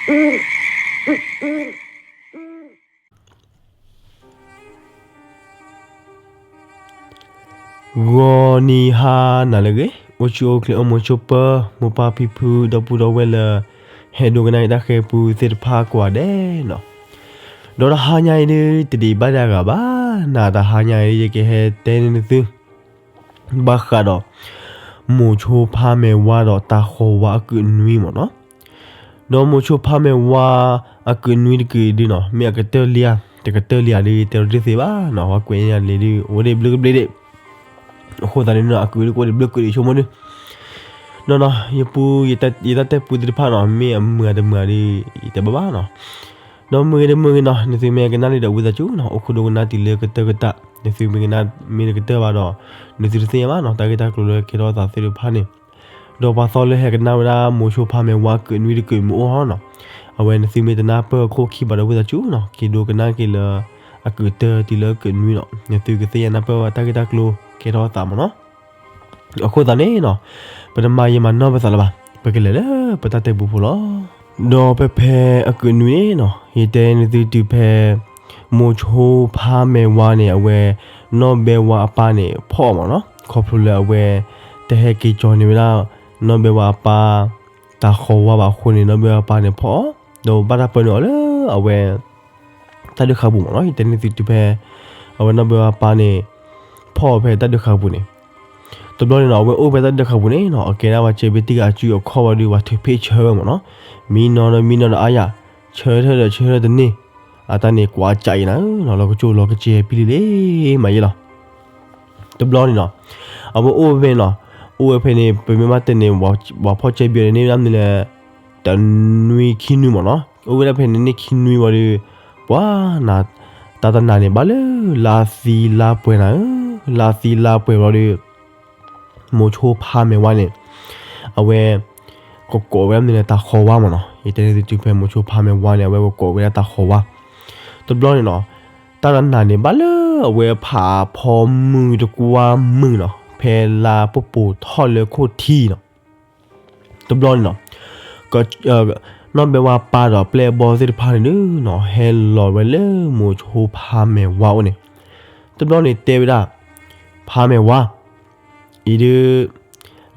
ဂီၤနံၤဟါနၤလၢအဂ့ၤ, အိၣ်ဆူၣ်အိၣ်ချ့အိၣ်မုာ်ဆိးပၢၤ မိၢ်ပၢ်ဖံဖုဒီပုၢ်ဒီဝဲၢ်လၢ ဟဲဒိကနၣ်အံၤတၢ်ဃဲၤပူသ့ၣ်တဖၣ်ကိးဂၤဒဲးနီၤ. ဒီးတဟါညါအံၤဒုး တဒံးဘၣ်ဒံးအဂၤဘၣ်, နၤတဟါညါအံၤ ယကဟဲတဲန့ၢ်သု ဘၣ်ဃးဒီး မိၤဆိဖါမဲာ်ဝါဒီးတၤဃီၤဝါအကုးနွံမ့ၢ်နီၤ. ဒီးမိၤဆိဖါမဲာ်ဝါအကုးနွံတကုးဒုးနီၤ မ့ၢ်အကတၢၢ်လံဧါ တကတၢၢ်လံဧါဒုး တဲတသ့ဘၣ်နီၤ, ပှၤကွဲးညါလံဒုး အိၣ်ဒံးဘျုးကဘျ့ဒံး. အဃိသတးန့ၣ်နီၤ အကုးဒုးကအိၣ်ဒံးဘျုးကုးဒံးဆိကမိၣ်ဒုး ဒီးနီၤ ယပူ ယတၢ်တဲပူသ့ၣ်တဖၣ်နီၤ မ့ၢ်အမုာ်အတမုာ်ဒုး ယတဲဘၣ်ဘၣ်နီၤ. ဒီးမုာ်ဂ့ၤတမုာ်ဂ့ၤနီၤ နသုမ့ၢ်ကနၣ်လံဒီးဝံသးစူၤနီၤ အိၣ်ခိးဒိကနၣ်တုၤလၢကတၢၢ်ကတၢၢ်, နသုမ့ၢ်ကနၣ် မ့ၢ်တကတၢၢ်ဘၣ်ဒီး နသုတသ့ၣ်ညါဘၣ်နီၤ တၢ်ဂ့ၢ်တၢ်ကျိၤလၢကဲထီၣ်အသးသ့ၣ်တဖၣ်န့ၣ်. ဒီးပှၤသီလၢဟဲကနၣ်ဝဲဒၣ်မိၤဆိဖါမဲာ်ဝါအကုးနွံတကုးမ့ၢ်အိၣ်ဟီနီၤ, အဝဲနသုမ့ၢ်တနၢ်ပၢၢ်အခိၣ်ခံဘၣ်ဒီးဝံသးစူၤနီၤ က့ၤဒိကနၣ်က့ၤလၢ အကုးတၢၢ်တုၤလၢအကုးနွံနီၤ နသုကသ့ၣ်ညါနၢ်ပၢၢ်ဝဲတၢ်ဂ့ၢ်တၢ်ကျိၤကဲထီၣ်အသးမ့ၢ်နီၤ. အဃိသတးန့ၣ်နီၤ ပတမၤယံာ်မၤနီၢ်ပသးလၢၤဘၣ်, ပကလဲၤလၢပတၢ်တဲပူဖိလီၤ. ဒီးဖဲဖဲအကုးနွံန့ၣ်နီၤ ယတဲနသုတုၤဖဲ မိၤဆိဖါမဲာ်ဝါန့ၣ် အဝဲ နီၢ်ဘဲဝါအပၢ်န့ၣ်ဖီၣ်အီၤမ့ၢ်နီၤ, ခီဖျိလၢအဝဲ တဟဲက့ၤကၠီၤန့ၢ်ဝဲဒၣ် နီၢ်ဘဲဝါအပၢ် တၤဃီၤဝါဘၣ်အဃိန့ၣ် နီၢ်ဘဲဝါအပၢ်န့ၣ်ဖီၣ်အီၤ ဒီးဘၣ်တၢ်ပၢနုာ်အီၤလၢအဝဲ တၢ်ဒုးဃာ်ပူၤမ့ၢ်နီၤ, ယတဲနသုတုၤဖဲ အဝဲနီၢ်ဘဲဝါအပၢ်န့ၣ် ဖီၣ်အီၤဖဲတၢ်ဒုးဃာ်ပူၤန့ၣ်. တဘျီန့ၣ်နီၤ အဝဲအိၣ်ဖဲတၢ်ဒုးဃာ်ပူၤန့ၣ်နီၤ အကဲဒၣ်ပှၤကဲဘံတံၢ်ဂၤအစုအခီၣ်ဝဲဒီး ပှၤထုးဖ့ၣ်ဆၢဝဲမ့ၢ်နီၤ, မံနီၤဒီးမံနီၤဒီးအါယၤ ဆၢထၢၣ်ဒီးဆၢထၢၣ်တန့ၢ်, အတၢ်န့ၣ်ကွၢ်ကၠးအံၤနၤဧၢနီၤ လီၤကကၠိလီၤကကဲပံလံလံ မၤယဲလီၤ. တဘျီန့ၣ်နီၤ အဝဲအိၣ်ဝဲဖဲနီၤ, အိၣ်ဝဲဖဲန့ၣ် ပမ့ၢ်ဘၣ်တဲန့ၣ် ပှၤဖီၣ်ကဲဘံအီၤန့ၣ် န့ၢ်ဝဲဒၣ်မနုၤလဲၣ်, တနွံခံနွံမ့ၢ်နီၤ, အိၣ်ဝဲဒၣ်ဖဲန့ၣ်န့ၢ်ခံနွံဝံၤဒီး ပှၤနၤ တၢ်တနၤန့ၣ် ဘၣ်လၢလါသံလါပှဲၤနၤဧၢ, လါသံလါပှဲၤဘျီဒီး မိၤဆိဖါမဲာ်ဝါန့ၣ် အဝဲ ကကိးဝဲဒၣ်မနုၤလဲၣ် တၤဃီၤဝါမ့ၢ်နီၤ, ယတဲနသုတုၤဖဲမိၤဆိဖါမဲာ်ဝါန့ၣ် အဝဲကကိးဝဲဒၣ်တၤဃီၤဝါ. တဘျီန့ၣ်နီၤ တၢ်တနၤန့ၣ် ဘၣ်လၢအဝဲဖးဖီမုၢ်တကွၢ်မုၢ်နီၤ ဖဲလါပှဲၤပှဲၤထီၣ်လၢခိၣ်ထံးနီၤ တဘျီန့ၣ်နီၤ နီၢ်ဘဲဝါပၢ်ဒီးပျဲၢ်ဘီသ့ၣ်တဖၣ်န့ၣ်ဒုးနီၤ ဟဲလီၤဝဲလၢမိၤဆိဖါမဲာ်ဝါအိၣ်န့ၣ်, တဘျီန့ၣ်တဲဝဲဒၣ် ဖါမဲာ်ဝါ အံၤဒုး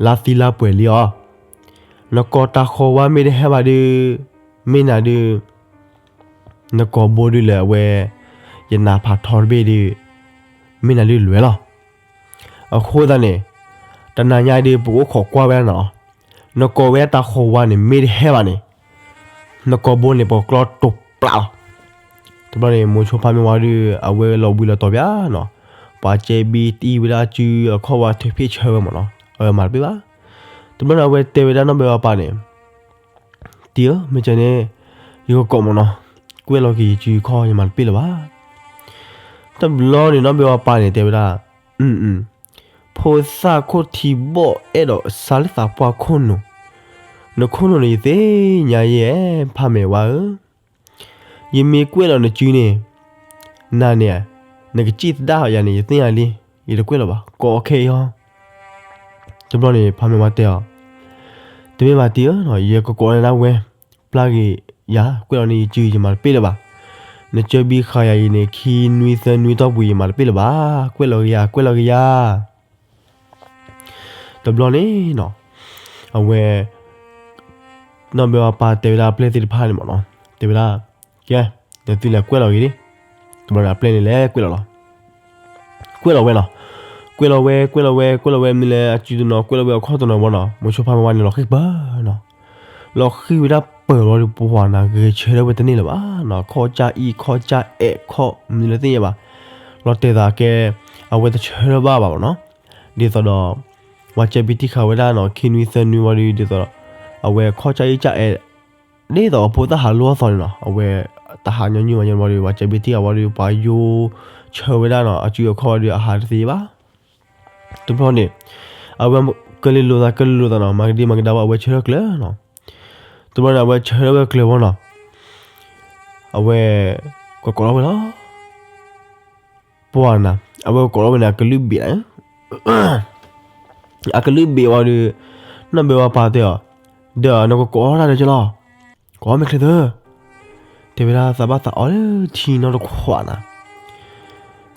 လါသံလါပှဲၤလံအီၤ, နကိးတၤဃီၤဝါမ့ၢ်တဟဲဘၣ်ဒုး မ့ၢ်နၤဒုး နကိာ်ဘိဒုးလၢအဝဲ ယနးဖးထီတဘ့ၣ်ဒုး မ့ၢ်နၤဒုးလွဲၢ်လီၤ. အဃိသတးန့ၣ် တနၤညါဒုး ပကအိၣ်ခိးကွၢ်ဝဲဒၣ်နီၤ, နကိးဝဲတၤဃီၤဝါန့ၣ် မ့ၢ်တဟဲဘၣ်န့ၣ် နကိာ်ဘိန့ၣ် ပကကျီတိာ်ပျးလီၤ. တဘျီန့ၣ် မိၤဆိဖါမဲာ်ဝါဒုး အဝဲလီၤဘှံးလီၤတီၤပၠးနီၤ, ပှၤကဲဘံတံၢ်ဝဲဒၣ်စုအခီၣ်ဝဲထုးဖ့ၣ်ဆၢဝဲမ့ၢ်နီၤ, အဝဲမၤတပ့ၢ်ဘၣ်. တဘျီန့ၣ် အဝဲတဲဝဲဒၣ်နီၢ်ဘဲဝါပၢ်န့ၣ် တံၢ်ဧၢ မ့ၢ်ကဲန့ၣ် ယကကိးမ့ၢ်နီၤ, ကွဲးလီၤက့ၤယစုခီၣ် ယမၤတပ့ၢ်လၢၤဘၣ်. တဘျီန့ၣ် နီၢ်ဘဲဝါပၢ်န့ၣ် တဲဝဲဒၣ်, ဖိသၣ်ခိၣ်ထံဘီၣ်အဲၣ်ဒိးစါလၢသးပှၢ်ခိၣ်နူာ်, နခိၣ်နူာ်န့ၣ် ယသ့ၣ်ညါယဲ ဖါမဲာ်ဝါဧၢ, ယမ့ၢ်ကွဲးလီၤနစုန့ၣ် နၤန့ၣ် နကစံၣ်သဒၣ်ယၤန့ၣ် ယသ့ၣ်ညါလံ, ယတကွဲးလီၤဘၣ် ကိးခဲအံၤဟီ. တဘျီန့ၣ် ဖါမဲာ်ဝါတဲအီၤ, တမ့ၢ်ဘၣ်တံၢ်ဧၢ, ယကကိးန့ၢ်ဒၣ်ဝဲ, ပျၢ်က့ၤယၤ ကွဲးလီၤန့ၢ်ယစု ယမၤတပ့ၢ်လၢၤဘၣ်. နကဲဘံဃာ်ယၤအံၤန့ၣ် ခံနွံသၢနွံတီၢ်ပူၤ ယမၤတပ့ၢ်လၢၤဘၣ်, ကွဲးလီၤက့ၤယၤ ကွဲးလီၤက့ၤယၤ. တဘျီန့ၣ်နီၤ အဝဲ နီၢ်ဘဲဝါပၢ်တဲဝဲဒၣ်အပျဲၢ်သ့ၣ်တဖၣ်န့ၣ်မ့ၢ်နီၤ, တဲဝဲဒၣ်, ကဲ, နသုလဲၤကွဲးလီၤဂ့ၤဒၣ်. တဘျီန့ၣ် အပျဲၢ်န့ၣ်လဲၤကွဲးလီၤလီၤ. ကွဲးလီၤဝဲနီၤ, ကွဲးလီၤဝဲ ကွဲးလီၤဝဲ ကွဲးလီၤဝဲမနုၤလဲၣ်အစုတနီၤ ကွဲးလီၤဝဲအခီၣ်တနီၤဝဲနီၤ, မိၤဆိဖါမဲာ်ဝါန့ၣ် လီၤဃံၤပၢၢ်နီၤ, လီၤဃံၤဝဲဒၣ်ပၢၢ်လီၤဒီး ပှၤနၤဂဲၤဆၢထၢၣ်ဝဲတန့ၢ်လၢၤဘၣ်နီၤ, ခီၣ်ကၢ်အံၣ် ခီၣ်ကၢ်အဲး ခီၣ်မနုၤလဲၣ်သ့ၣ်ညါဘၣ်, လီၤတဲာ်သးကဲ အဝဲတဆၢထၢၣ်ဘၣ်ဘၣ်မ့ၢ်နီၤ. ဒ်သိးဒီး ပှၤကဲဘံတံၢ်ဃာ်ဝဲဒၣ်နီၤ ခံနွံသၢနွံဝံၤဒီး ဒ်သိးဒီး အဝဲခီၣ်ကၢ်အံၣ်ကၢ်အဲး ဒ်သိးအဖိသၣ်ဟးလိာ်အသီန့ၣ်နီၤ, အဝဲတဟးညီနုၢ်ဝဲညီဝံၤဒီး ပှၤကဲဘံတံၢ်ဃာ်ဝံၤဒီး ပှၤယိဆၢဝဲဒၣ်နီၤ အစုအခီၣ်ဝံၤဒီး အဟးတသ့ဘၣ်. တဘျီန့ၣ် အဝဲကလုာ်လိာ်သး ကလုာ်လိာ်သးနီၤ, မၤကဒံမၤကဒါဝဲ အဝဲဆၢထၢၣ်ကျၢၤနီၤ. တဘျီန့ၣ် အဝဲဆၢထၢၣ်ဝဲကျၢၤဝဲနီၤ, အဝဲ ကကိးထီၣ်ဝဲလီၤ. ပှၤနၤ အဝဲကကိးထီၣ်ဝဲန့ၣ် အကလုၢ်ဘ့ၣ်နၤ, အကလုၢ်ဘ့ၣ်ဝံၤဒီး နီၢ်ဘဲဝါပၢ်တဲအီၤ, ဒီးနကကိးထီၣ်တၢ်လၢကလီၤ, ကိးမ့ၢ်ချ့သၢ, တဲဝဲဒၣ်သးဘၣ်သးအီထံနီတခွးနၤ,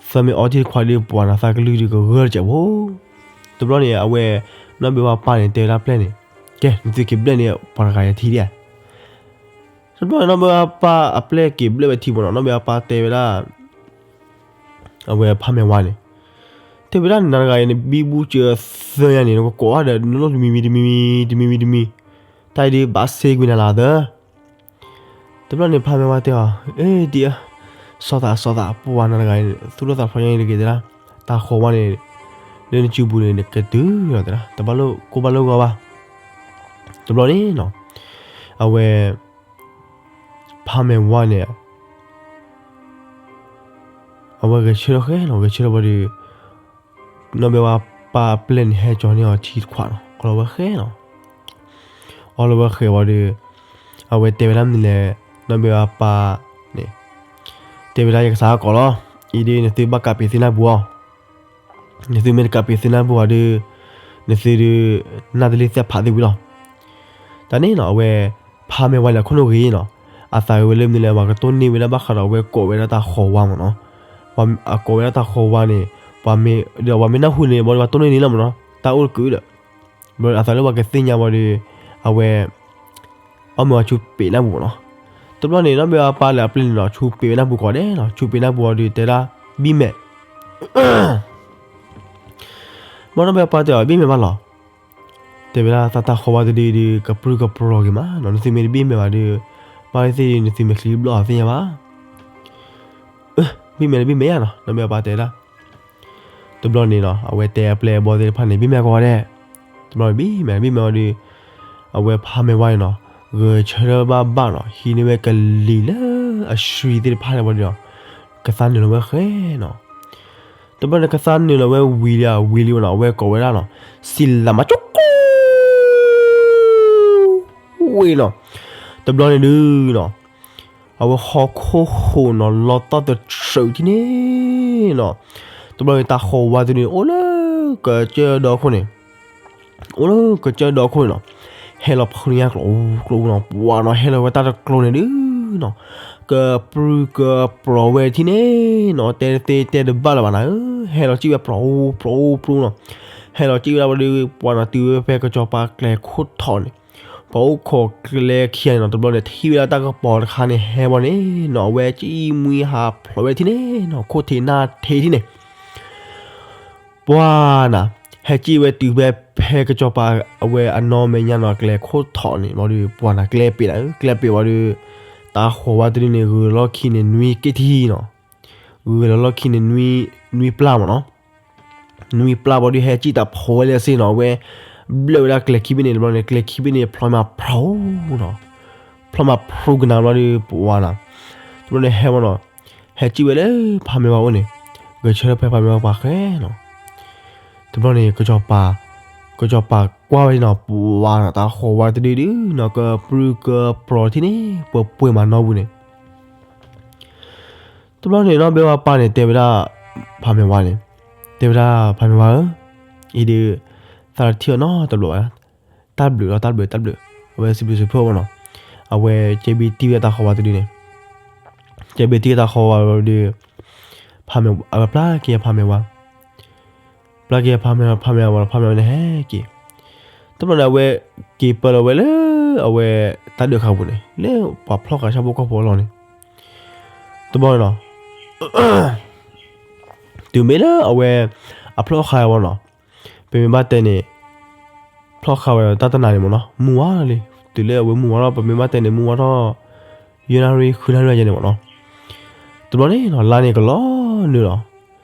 သးမ့ၢ်အီထံတခွးဒီးပှၤနၤ သးကလုၢ်ဒုးကဂၢၢ်တစဲးဖိ, တဘျီန့ၣ် အဝဲ နီၢ်ဘဲဝါပၢ်န့ၣ် တဲဝဲဒၣ်ပျဲၢ်န့ၣ်, ကဲ နသုက့ၤဘျဲၣ်န့ၣ် ပှၤတဂၤအံၤထံဒၣ် တဘျီန့ၣ် နီၢ်ဘဲဝါပၢ်အပျဲၢ်က့ၤဘျဲၣ်ဝဲထံမ့ၢ်နီၤ, နီၢ်ဘဲဝါပၢ်တဲဝဲဒၣ် အဝဲဖးမဲာ်ဝါန့ၣ်, တဲဝဲဒၣ်နၤတဂၤအံၤန့ၣ် ဘံဘူစၢၤသၢညါန့ၣ် နကကိးအါဒီး နလိၣ်တမံၤမံၤတမံၤမံၤ တမံၤမံၤတမံၤ, တၢ်အံၤဒုးဘၣ်စ့ကွံာ်နၤလၢသၢ, တဘျီန့ၣ် ဖးမဲာ်ဝါတဲအီၤ, အ့ ဒ်အၢ, စီၤသးစီၤသး ပှၤနၤတဂၤအံၤ သူၣ်ထီၣ်သးဖျိးညါအံၤတဂ့ၤတဲဒၣ်, တၢ်ဃီၤဝါန့ၣ် လၢနစုပူၤန့ၣ် ကတုၤလီၤတဲဒၣ် တဘၣ်လိၣ်ကိၢ်ဘၣ်လိၣ်ဂီၤဘၣ်, တဘျီန့ၣ်နီၤ, အဝဲ ဖးမဲာ်ဝါန့ၣ် အဝဲဂဲၤဆၢထၢၣ်ဃဲနီၤ, ဂဲၤဆၢထၢၣ်ဝံၤဒီး နီၢ်ဘဲဝါပၢ်အပျဲၢ်န့ၣ် ဟဲကၠီန့ၢ်အီၤထံတခွးနီၤ, အီလီၤဝဲဃဲနီၤ, အီလီၤဝဲဃဲဝံၤဒီး အဝဲတဲဝဲဒၣ်မနုၤလဲၣ်, နီၢ်ဘဲဝါပၢ်န့ၣ် တဲဝဲဒၣ် ယကစးကိးလီၤ, အံၤဒုးနသုဘၣ်ကးပ့ၤသ့နၢ်ပူၤအီၤ, နသုမ့ၢ်တကးပ့ၤသ့နၢ်ပူၤအီၤဒီး နသုဒုး နၢ်တလ့ၢ်သဲးဖးသ့ဝံၤလီၤ. တၢ်န့ၣ်နီၤ အဝဲ ဖးမဲာ်ဝါန့ၣ် အခိၣ်နူာ်ဂ့ၤနီၤ, အသးဝဲလၢမနုၤလဲၣ် ပှၤကတိၢ်န့ၢ်ဝဲဒၣ်ဘၣ်ဃးဒီးအဝဲကိးဝဲဒၣ်တၢ်ဃီၤဝါမ့ၢ်နီၤ, အကိးဝဲဒၣ်တၢ်ဃီၤဝါန့ၣ်, ပှၤမ့ၢ် ဒီးပှၤမ့ၢ်နၢ်ဟူန့ၣ် ဘၣ်ဒီးပှၤတိၢ်န့ၢ်န့ၣ်လီၤမ့ၢ်နီၤ, တၢ်အိၣ်တကုာ်ဒီး ဘၣ်ဒီးအသးလၢပှၤကသ့ၣ်ညါဘၣ်ဒီး အဝဲ အီၣ်မ့ၢ်ဝဲဆူပ့ၤနၢ်ပူၤနီၤ, တဘျီန့ၣ် နီၢ်ဘဲဝါပၢ်လၢအပျဲၢ်န့ၣ်နီၤ ဆူပ့ၤဝဲနၢ်ပူၤကိးဂၤဒဲးနီၤ, ဆူပ့ၤနၢ်ပူၤအီၤဒီးတဲဒၣ် ဘံၣ်မဲာ် ဘၣ်နီၢ်ဘဲဝါပၢ်တဲအီၤ ဘံၣ်မဲာ်ဘၣ်လီၤ, တဲဝဲဒၣ် သးတၢ်ဃီၤဝါတဒုဒုး ကပြုၢ်ကပြီၤဂ့ၤမးနီၤ, နသုမ့ၢ်တဘံၣ်မဲာ်ဘၣ်ဒီး ဘၣ်သ့ၣ်သ့ၣ်ဒုး နသုမ့ၢ်ချံဘျီၣ်အီၤသ့ၣ်ညါဘၣ်, ဘံၣ်မဲာ်န့ၣ် ဘံၣ်မဲာ်ယါနီၤ နီၢ်ဘဲဝါပၢ်တဲဒၣ်, တဘျီန့ၣ်နီၤ အဝဲတဲအပျဲၢ်အဘီၣ်သ့ၣ်တဖၣ်န့ၣ် ဘံၣ်မဲာ်ကိးဂၤဒဲး, တဘျီန့ၣ် ဘံၣ်မဲာ် ဘံၣ်မဲာ်ဝံၤဒီး အဝဲဖးမဲာ်ဝါန့ၣ်နီၤ ဂဲၤဆၢထၢၣ်ဘၣ်ဘၣ်နီၤ ဟံးန့ၢ်ဝဲကလံၤလၢအဆှံသ့ၣ်တဖၣ်န့ၣ်ဝံၤဒီး ကသါနုာ်လီၤဝဲဃဲနီၤ, တဘျီန့ၣ် ကသါနုာ်လီၤဝဲဝံၤလံ ဝံၤလံဝဲနီၤ အဝဲကိးဝဲဒၣ်နီၤ စံလၤမၤကၠိကိၣ် ဝံၤနီၤ, တဘျီန့ၣ်ဒုးနီၤ အဝဲဟီၣ်ခိၣ်ဟူးနီၤ လီၤတီၢ်တဆူးထံၣ်န့ၣ်နီၤ, တဘျီန့ၣ် တၢ်ဃီၤဝါတဒုန့ၣ် အိၣ်လၢကစၢၢ်ဒီခိၣ်န့ၣ် အိၣ်လၢကစၢၢ်ဒီခိၣ်န့ၣ်နီၤ, ဟဲလီၤဖုညါကျိၤကျိၤနီၤ ပှၤနီၤ ဟဲလီၤဝဲတၢ်တကျိၤန့ၣ်ဒုးနီၤ, ကပြုၢ်ကပြီၤဝဲထံၣ်န့ၣ်နီၤ တဲတသ့တဲတဘၣ်လၢၤဘၣ်နၤဧၢ, ဟဲလီၤစံၣ်ဝဲပြီၤပြူပြူနီၤ, ဟဲလီၤစံၣ်ဝဲဒၣ်ဝံၤဒီး ပှၤနီၤ တုၤဝဲဖဲကစီၤပၤကျဲခိၣ်ထီးန့ၣ် ပှၤအိၣ်ခိးကျဲခံဂၤန့ၣ်နီၤ တဘျီန့ၣ် ထံၣ်ဝဲဒၣ်တၢ်ကပီၤတခါန့ၣ် ဟဲဘၣ်န့ၣ်နီၤ အဝဲစံၣ်မှံဟးဖျိးဝဲထံၣ်န့ၣ်နီၤ ခိၣ်ထံးနၢ်ထံးထံၣ်န့ၣ် ပှၤနၤ ဟဲစံၣ်ဝဲတုၤဖဲ ဖဲကစီၤပၤအဝဲအနီၢ်မဲာ်ညါနီၤ ကျဲခိၣ်ထီးန့ၣ် ဘျီဒီး ပှၤနၤ ကျဲပ့ၤနၤဧၢ ကျဲပ့ၤဝံၤဒီး တၢ်ဃီၤဝါတဒုန့ၣ် ဂုၤလီၢ်ခံန့ၣ် နွံက့ၢ်ထံနီၤ, ဂုၤလီၢ်ခံန့ၣ် နွံပျၢ်မ့ၢ်နီၤ, နွံပျၢ်ဘျီဒီး ဟဲစံၣ်တၢ်ဖီဝဲလၢအစ့ၢ်နီၤ အဝဲ ဘျၢၣ်ဝဲဒၣ်ကျဲခံဘ့ၣ်န့ၣ် တဘျီန့ၣ် ကျဲခံဘ့ၣ်န့ၣ် ဖျိမးဖျိနီၤ, ဖျိမးဖျိကနၤဘျီဒီး ပှၤနၤ တဘျီန့ၣ် ဟဲဝဲနီၤ ဟဲစံၣ်ဝဲလၢ ဖးမဲာ်ဝါအိၣ်န့ၣ် ဂဲၤဆၢထၢၣ်ဖဲဖးမဲာ်ဝါပှၤဃဲနီၤ, တဘျီန့ၣ် ကစီၤပၤ ကစီၤပၤကွၢ်ဝဲနီၤ ပှၤနီၤ တၢ်ဃီၤဝါတဒုဒုနီၤ ကပြုၢ်ကပြီၤထံၣ်န့ၣ် ပှဲၤပှဲၤမးနီတပူၤန့ၣ် တဘျီန့ၣ် နီၢ်ဘဲဝါပၢ်န့ၣ် တဲဝဲဒၣ် ဖးမဲာ်ဝါန့ၣ် တဲဝဲဒၣ် ဖးမဲာ်ဝါဧၢ, အံၤဒုး သးတထံၣ်အီၤနီတဘျီဘၣ်, တၢ်ဘျုးလီၤ တၢ်ဘျုး တၢ်ဘျုး, အဝဲစံးဘျုးစံးဖှိၣ်ဝဲနီၤ, အဝဲကဲဘ့ၣ်တံၢ်ဝဲတၢ်ဃီၤဝါတဒုန့ၣ်, ကဲဘ့ၣ်တံၢ်ဝဲတၢ်ဃီၤဝါဒီး ဖးမဲာ် အဝဲပျၢ်က့ၤဖးမဲာ်ဝါ ပျၢ်က့ၤဖးမဲာ် ဖးမဲာ်ဝါ ဖးမဲာ်ဝါန့ၣ်ဟဲက့ၤ, တဘျီန့ၣ် အဝဲက့ၤပၢၢ်လီၤဝဲလၢ အဝဲတၢ်ဒုးဃာ်ပူၤန့ၣ် လၢပှၤဖျီၣ်ဃာ်ဆၣ်ဖိကီၢ်ဖိအလီၢ်န့ၣ်, တဘျီန့ၣ်နီၤ တုၤမ့ၢ်လၢအဝဲ အဖျီၣ်ဃာ်ဝဲနီၤ, ပမ့ၢ်ဘၣ်တဲန့ၣ် ဖျီၣ်ဃာ်ဝဲတၢ်တနၤန့ၣ်မ့ၢ်နီၤ မုၢ်ဝါလံ, တုၤလၢအဝဲမုၢ်ဝါထီၣ် ပမ့ၢ်ဘၣ်တဲန့ၣ် မုၢ်ဝါထီၣ် ယဲၢ်နၣ်ရံၣ် ဃုနၣ်ရံၣ်ယဲန့ၣ်မ့ၢ်နီၤ, တဘျီန့ၣ်နီၤ လါန့ၣ်ကလီၤနုာ်လီၤ,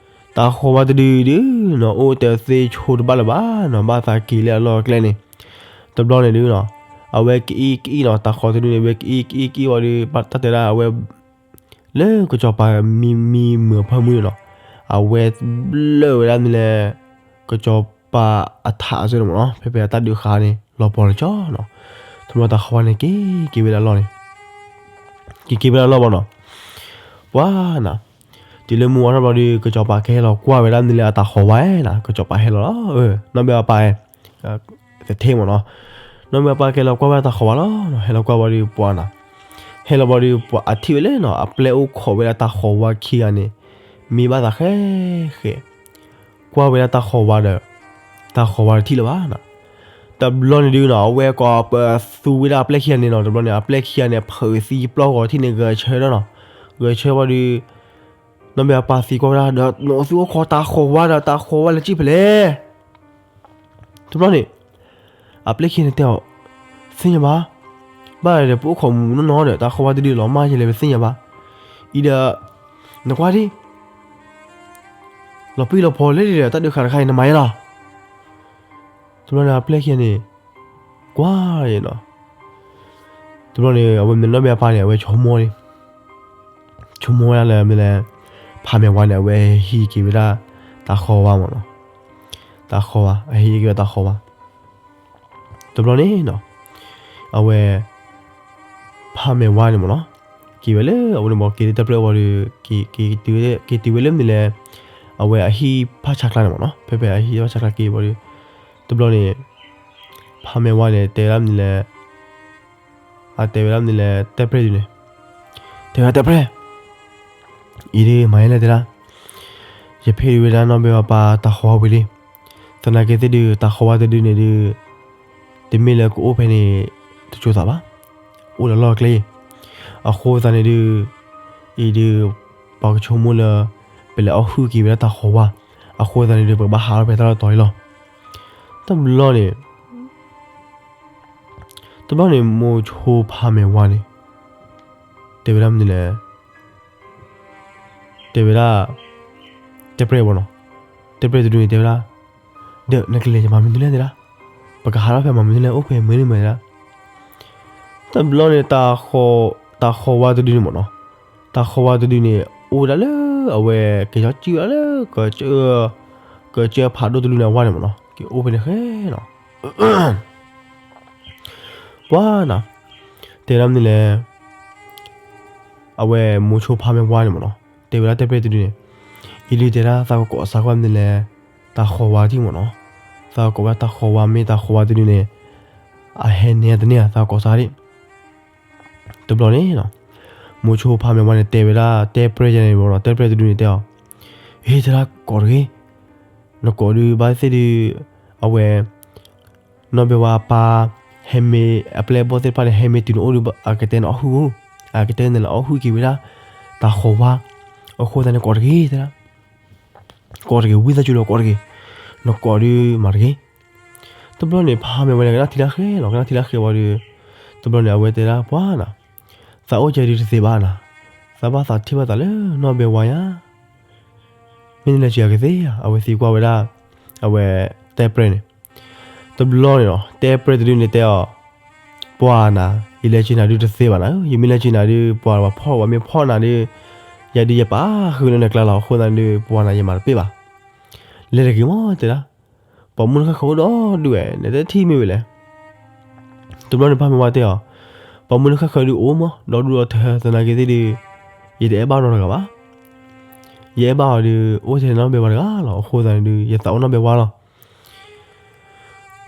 တၢ်ဃီၤဝါတဒုဒုနီၤ အိၣ်တသ့ဆိတဘၣ်လၢၤဘၣ်နီၤ ဘၣ်သးက့ၤလၢအလီၢ်အကျဲန့ၣ်, တဘျီန့ၣ်ဒုနီၤ အဝဲကအံၣ်ကအံၣ်နီၤ တၢ်ဃီၤတဒုန့ၣ် အဝဲကအံၣ်ကအံၣ်ကအံၣ်ဝံၤဒီး ဘၣ်တၢ်တဲဒၣ်အဝဲ လၢကစီၤပၤမံမံမုာ်ဖၢမုၢ်န့ၣ်နီၤ, အဝဲဘျၢၣ်ဝဲဒၣ်မ့ၢ်လဲၣ် ကစီၤပၤအထးအစၢန့ၣ်မ့ၢ်နီၤ, ဖဲဖဲအတၢ်ဒုးဃာ်န့ၣ် လီၤပှီၤလၢကၠီနီၤ, ထမီတၢ်ဃီၤဝါန့ၣ် က့ၤက့ၤဝဲဒၣ်လီၢ်န့ၣ်, က့ၤက့ၤဝဲဒၣ်လီၢ်ဘၣ်နီၤ, ပှၤနၤ, တုၤလၢမုၢ်ဝါထီၣ်ဘျီဒီး ကစီၤပၤကဟဲလီၤကွၢ်ဝဲဒၣ်မ့ၢ်လဲၣ်အတၢ်ဃီၤဝါနီၤ, ကစီၤပၤဟဲလီၤလီၤ, နီၢ်ဘဲဝါပၢ် သထ့မ့ၢ်နီၤ, နီၢ်ဘဲဝါပၢ်ကဟဲလီၤကွၢ်ဝဲဒၣ်တၢ်ဃီၤဝါလီၤ, ဟဲလီၤကွၢ်ဝံၤဒီးပှၤနၤ ဟဲလီၤဘၣ်ဒီး ပှၤအထံၣ်ဝဲလၢနီၤ အပျဲၢ်အိၣ်ခိးဝဲဒၣ်တၢ်ဃီၤဝါခံဂၤန့ၣ် မံဘၣ်သးဃဲဃဲ, ကွၢ်ဝဲဒၣ်တၢ်ဃီၤဝါဒီး တၢ်ဃီၤဝါတထံၣ်လၢၤဘၣ်နီၤ. တဘျီန့ၣ်ဒုးနီၤ အဝဲကိးပသူဝဲဒၣ်အပျဲၢ်ခံဂၤန့ၣ်နီၤ တဘျီန့ၣ် အပျဲၢ်ခံဂၤန့ၣ် ဖုးသံပျီၢ်ဂီၤထံၣ်န့ၣ် ဂဲၤဆၢထၢၣ်နီၤ, ဂဲၤဆၢဘၣ်ဒီး နီၢ်ဘဲအပၢ်သံကွၢ်ဝဲဒၣ်ဒီး နအိၣ်သူၣ်အိၣ်ခိးတၢ်ဃီၤဝါဒီး တၢ်ဃီၤဝါလၢကံၣ်ဖဲလဲၣ် တဘျီန့ၣ် အပျဲၢ်ခံဂၤန့ၣ်တဲအီၤ, သ့ၣ်ညါဘၣ်, ဘၣ်ဒီးပအိၣ်ခိးမူနီၢ်နီၢ်ဒီး တၢ်ဃီၤဝါတဒုလီၤမၢ်ယလဲၣ် ပသ့ၣ်ညါဘၣ်, အံၤဒီး နကွၢ်ဒံး လီၤပှံၢ်လီၤဖီးလၢဒ်ဒီး တၢ်ဒုးဃာ်တခါအံၤ နမၤယဲလီၤ. တဘျီန့ၣ် အပျဲၢ်ခံဂၤန့ၣ် ကွၢ်ယဲနီၤ, တဘျီန့ၣ် အဝဲမ့ၢ်နီၢ်ဘဲအပၢ်န့ၣ် အဝဲဆိကမိၣ်န့ၣ် ဆိကမိၣ်ဝဲဒၣ်လၢမ့ၢ်လဲၣ်, ဖးမဲာ်ဝါန့ၣ် အဝဲဟံးက့ၤဝဲဒၣ် တၢ်ဃီၤဝါမ့ၢ်နီၤ, တၢ်ဃီၤဝါ အဟံးက့ၤဝဲတၢ်ဃီၤဝါ တဘျီန့ၣ်နီၤ, အဝဲ ဖးမဲာ်ဝါန့ၣ်မ့ၢ်နီၤ, က့ၤဝဲလၢအဝဲန့ၣ်မ့ၢ် က့ၤလၢတဲပျဲၢ်ဝံၤဒီး က့ၤတုၤဝဲလၢမ့ၢ်လဲၣ်, အဝဲအဟံၣ်ဖးဆါကျါန့ၣ်မ့ၢ်နီၤ, ဖဲဖဲအဟံၣ်ဖးဆါကျါက့ၤဝံၤဒီး တဘျီန့ၣ် ဖးမဲာ်ဝါန့ၣ် တဲဝဲဒၣ်မ့ၢ်လဲၣ်, အတဲဝဲဒၣ်မ့ၢ်လဲၣ် တဲပျဲၢ်ဒုန့ၣ်, တဲဝဲဒၣ်တဲပျဲၢ် အံၤဒုးမၤယဲလဲၣ်တဲဒၣ်, ယဖ့ၣ်ဒုးဝဲဒၣ်နီၢ်ဘဲအပၢ်တၢ်ဃီၤဝါဝံၤလံ, သနာ်က့သ့ၣ်ဒုး တၢ်ဃီၤဝါတဒုန့ၣ်ဒုး တမ့ၢ်လၢကအိၣ်ဖဲန့ၣ် တစိၤသးဘၣ်, အိၣ်ဒီးလီၢ်ကျဲအံၤ, အဃိသတးန့ၣ်ဒုး အံၤဒုး ပှၤကဆိကမိၣ်လၢ ပလဲၤအီၣ်ဟုၣ်က့ၤဝဲဒၣ်တၢ်ဃီၤဝါ, အဃိသတးန့ၣ်ဒုး ပကဘၣ်ဟးထီၣ်ဖဲတၢ်လီၢ်တီၤအံၤလီၤ. တဘျီန့ၣ် တဘျီန့ၣ် မိၤဆိဖးမဲာ်ဝါန့ၣ် တဲဝဲဒၣ်မနုၤလဲၣ်, တဲဝဲဒၣ် တဲပျဲၢ်ဘၣ်နီၤ, တဲပျဲၢ်တဒုန့ၣ် တဲဝဲဒၣ်, ဒီးနကလဲၤယမၤမနုၤလဲၣ်တဲဒၣ်, ပကဟးထီၣ်ဖဲမၤမနုၤလဲၣ် အိၣ်ဖဲမုာ်န့ၣ်မးတဲဒၣ်. တဘျီန့ၣ် တၢ်ဃီၤဝါတဒုန့ၣ်မ့ၢ်နီၤ, တၢ်ဃီၤဝါတဒုန့ၣ် အိၣ်ဝဲဒၣ်လၢအဝဲ က့ၤစီၤစုၣ်ဝဲဒၣ်လၢ ကစၢၢ်ဖးဒိၣ်တဒုန့ၣ်အဝါန့ၣ်မ့ၢ်နီၤ, က့ၤအိၣ်ဖဲန့ၣ်ဃဲနီၤ. ပှၤနီၤ, တဲဒၣ်မနုၤလဲၣ်, အဝဲမိၤဆိဖးမဲာ်ဝါန့ၣ်မ့ၢ်နီၤ, တဲဝဲဒၣ်တဲပျဲၢ်တဒုန့ၣ်, အံၤဒုးတဲဒၣ်သးကကိးစါကွၢ်မနုၤလဲၣ်, တၢ်ဃီၤဝါတဒုမ့ၢ်နီၤ, သးကကိးဝဲဒၣ်တၢ်ဃီၤဝါမ့ၢ်တၢ်ဃီၤဝါတဒုန့ၣ်, အဟဲန့ၢ်တန့ၢ်ဧါ သးကကိးစါဒံး တဘျီန့ၣ်နီၤ, မိၤဆိဖးမဲာ်ဝါန့ၣ် တဲဝဲဒၣ်တဲပျဲၢ်ယဲန့ၣ်မ့ၢ်နီၤ, တဲပျဲၢ်တဒုန့ၣ်တဲအီၤ, ဟ့ၣ်တဲဒၣ်ကိးတဂ့ၤ, နကိးဒုးဘၣ်သ့ၣ်ဒုး, အဝဲ နီၢ်ဘဲဝါအပၢ် ဟဲမ့ၢ်အပျဲၢ်အဘီၣ်သ့ၣ်တဖၣ်န့ၣ် ဟဲမ့ၢ်တုၤနအိၣ်ဒီး အကတဲနအီၣ်ဟုၣ်, အကတဲနလၢအီၣ်ဟုၣ်က့ၤဝဲဒၣ် တၢ်ဃီၤဝါ, အဃိသတးန့ၣ်ကိးတဂ့ၤတဲဒၣ်, ကိးတဂ့ၤ ဝံသးစူၤလီၤကိးတဂ့ၤ, နကိးဒုးမၤတဂ့ၤ. တဘျီန့ၣ် ဖးမဲာ်ဝါန့ၣ် ကနၣ်ထံလၢဃဲလီၤ, ကနၣ်ထံလၢဃဲဝံၤဒီး, တဘျီန့ၣ် အဝဲတဲဒၣ်ပှၤနီၤ, သးအိၣ်ကဲဒုးတသ့ဘၣ်နီၤ, သးဘၣ်သးထံၣ်ဘၣ်သးလၢနီၢ်ဘဲဝါယါ မ့ၢ်နလဲၤစံးအကသ့ဧါ, အဝဲသံကွၢ်ဝဲဒၣ် အဝဲတဲပျဲၢ်န့ၣ်, တဘျီန့ၣ်နီၤ တဲပျဲၢ်တဒုန့ၣ်တဲအီၤ, ပှၤနၤ ယလဲၤစံးနၤဒုးတသ့ဘၣ်နၤ, ယမ့ၢ်လဲၤစံးနၤဒုး ပှၤပှၤဖီၣ်ဝဲမ့ၢ်ဖီၣ်နၤဒုး, ယၤဒုးယပာ်ဃုာ်လၢနကျါလီၤ, အဃိသတးဒုး ပှၤနၤယမၤတပ့ၢ်ဘၣ်, လဲၤတဂ့ၤမးတဲဒၣ်, ပိာ်မုၣ်နဃၣ်ဃၢၤအိၣ်ဒီဒူၣ်ဝဲ နတထံၣ်မ့ၢ်ဝဲလဲၣ်. တဘျီန့ၣ် ဖးမဲာ်ဝါတဲအီၤ, ပိာ်မုၣ်နဃၣ်ဃၢၤဒုးအိၣ်မး ဒီဒူၣ်ဒီထၢ သနာ်က့သ့ၣ်ဒုး, ယတအဲၣ်ဘၣ်နီတဂၤဘၣ်, ယအဲၣ်ဘၣ်အီၤဒုး အိၣ်ထဲနီၢ်ဘဲဝါတဂၤလီၤ, အဃိသတးန့ၣ်ဒုး ယသးအိၣ်နီၢ်ဘဲဝါလီၤ.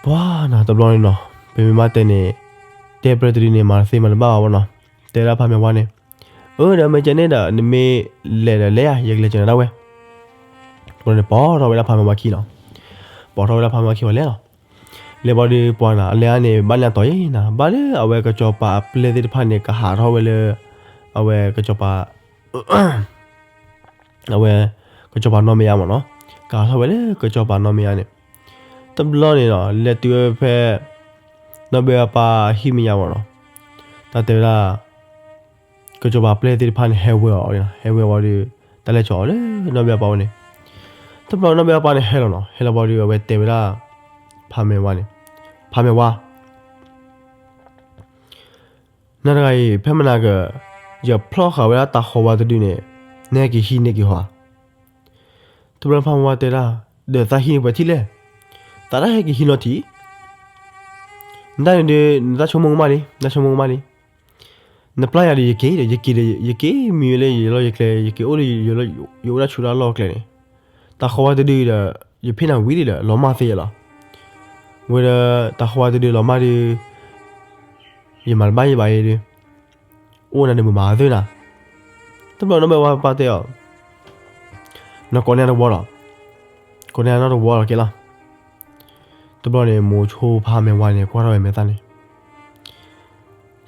ပှၤနီၤ တဘျီန့ၣ်နီၤ ပမ့ၢ်ဘၣ်တဲန့ၣ် တဲပျဲၢ်တဒုန့ၣ် မၤတသ့မၤတဘၣ်ဘၣ်နီၤ, တဲဒၣ်ဖးမဲာ်ဝါန့ၣ်, အၢ ဒီးမ့ၢ်ကဲန့ၣ်ဒီး နမ့ၢ်လဲၤဒီးလဲၤဧါ, ယကလဲၤစံးနၤဒၣ်ဝဲ. တဘျီန့ၣ် ပိာ်ထီၣ်ဝဲဒၣ်ဖးမဲာ်ဝါခံလီၤ, ပိာ်ထီၣ်ဝဲဒၣ်ဖးမဲာ်ဝါခံဝဲလဲၤလီၤ. လဲၤဘၣ်ဒီးပှၤနီၤ အလဲၤအါန့ၣ် ဘၣ်လၢအတီၤအံၤနီၤ ဘၣ်လၢအဝဲကစီၤပၤအပျဲၢ်သ့ၣ်တဖၣ်န့ၣ် ကဟးထီၣ်ဝဲလၢ အဝဲကစီၤပၤ အဝဲ ကစီၤပၤနီၢ်မဲာ်ညါမ့ၢ်နီၤ, ကဟးထီၣ်ဝဲလၢကစီၤပၤနီၢ်မဲာ်ညါန့ၣ်, တဘျီန့ၣ်နီၤ လဲၤတုၤဝဲဖဲ နီၢ်ဘဲအပၢ်ဟံၣ်မဲာ်ညါမ့ၢ်နီၤ, တၢ်တဲဝဲဒၣ် ကစီၤပၤပျဲၢ်သ့ၣ်တဖၣ်န့ၣ် ဟဲဝဲအီၤ, ဟဲဝဲအီၤဒီး တၢ်လဲၤကၠီၤအီၤလၢနီၢ်ဘဲအပၢ်ဝဲန့ၣ်, တဘျီနီၢ်ဘဲအပၢ်န့ၣ်ဟဲလီၤနီၤ, ဟဲလီၤဘၣ်ဒီး အဝဲတဲဝဲဒၣ် ဖးမဲာ်ဝါန့ၣ်, ဖးမဲာ်ဝါ နၤတဂၤအံၤ ဖဲမနၤက ယဖျီၣ်ဃာ်ဝဲဒၣ်တၢ်ဃီၤဝါတဒုန့ၣ် နဟဲက့ၤဟံးန့ၢ်က့ၤဟီဧါ. တဘျီဖးမဲာ်ဝါတဲဒၣ်, ဒီးသးဟံးန့ၢ်ပှဲၤထံၣ်လဲၣ်, သးတဟဲက့ၤဟံးနီတထံၣ်, နတၢ်န့ၣ်ဒီး နတၢ်ဆိကမိၣ်ကမၣ်လံ, နတၢ်ဆိကမိၣ်ကမၣ်လံ. နပျၢ်ယၤဒီးယက့ၤဒီး ယက့ၤဒီး ယက့ၤမံဝဲလၢယလီၢ်ယကျဲ ယက့ၤအိၣ်လၢ ယအိၣ်ဒၣ်ဆူၣ်ဒၣ်လီၢ်ကျဲန့ၣ်, တၢ်ဃီၤဝါတဒုဒီး ယဖ့ၣ်နၤဝံၤဒီး လီၤမၢ်သ့ယဲလီၤ. ဝဲဒီးတၢ်ဃီၤဝါတဒုလီၤမၢ်ဒီး ယမၤတဘၣ်ယဘၣ်အံၤဒီး အိၣ်နၤဒီးမုာ်မးသုနၤ. တဘျီနီၢ်ဘဲဝါပၢ်တဲအီၤ, နကိးန့ၢ်တဝီလီၤ, ကိးန့ၢ်နီတဝီလီၤက့လီၤ. တဘျီန့ၣ် မိၤဆိဖါမဲာ်ဝါန့ၣ် ကွၢ်ထီၣ်ဝဲမဲာ်သၣ်န့ၣ်,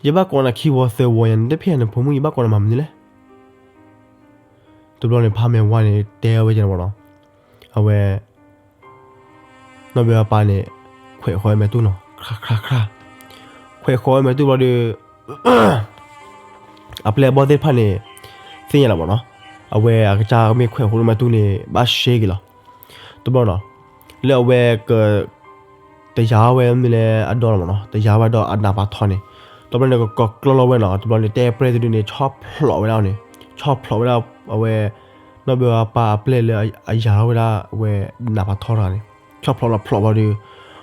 ယဘၣ်ကိးနၤခံဝီသၢဝီညါ နတဖံးနဖိမုၣ် ယဘၣ်ကိးနၤမၤမနုၤလဲၣ်. တဘျီန့ၣ် ဖါမဲာ်ဝါန့ၣ် တဲဝဲယဲန့ၣ်မ့ၢ်နီၤ, အဝဲ နီၢ်ဘဲဝါပၢ်န့ၣ် ခွဲးဃီၤဝဲမဲာ်တူၢ်နီၤ, ခရၣ်ခရၣ်ခရၣ်, ခွဲးဃီၤဝဲမဲာ်တူၢ်ဘျီဒီး အပျဲၢ်အဘီၣ်သ့ၣ်တဖၣ်န့ၣ် သ့ၣ်ညါလီၤမ့ၢ်နီၤ, အဝဲအကစၢ်မ့ၢ်ခွဲးဃီၤလၢမဲာ်တူၢ်န့ၣ် ဘၣ်ရှဲက့ၤလီၤ. တဘျီနီၤ, လၢအဝဲက တယာ်ဝဲမနုၤလဲၣ်အဒီလီၤမ့ၢ်နီၤ, တယာ်ဝဲဒီးအနးပာ်ထီန့ၣ်, တဘျီန့ၣ် ကကီၢ်ကျီလီၤဝဲနီၤ, တဘျီန့ၣ် တဲပျဲၢ်တဒုန့ၣ် ဆီၣ်ဖျိးဝဲဒၣ်န့ၣ်, ဆီၣ်ဖျိးဝဲဒၣ်အဝဲ နီၢ်ဘဲဝါပၢ်အပျဲၢ်လၢအယာ်ထီၣ်ဝဲဒၣ်အဝဲနးပာ်ထီတဂၤန့ၣ်, ဆီၣ်ဖျိးလီၤဖျိးဝံၤဒီး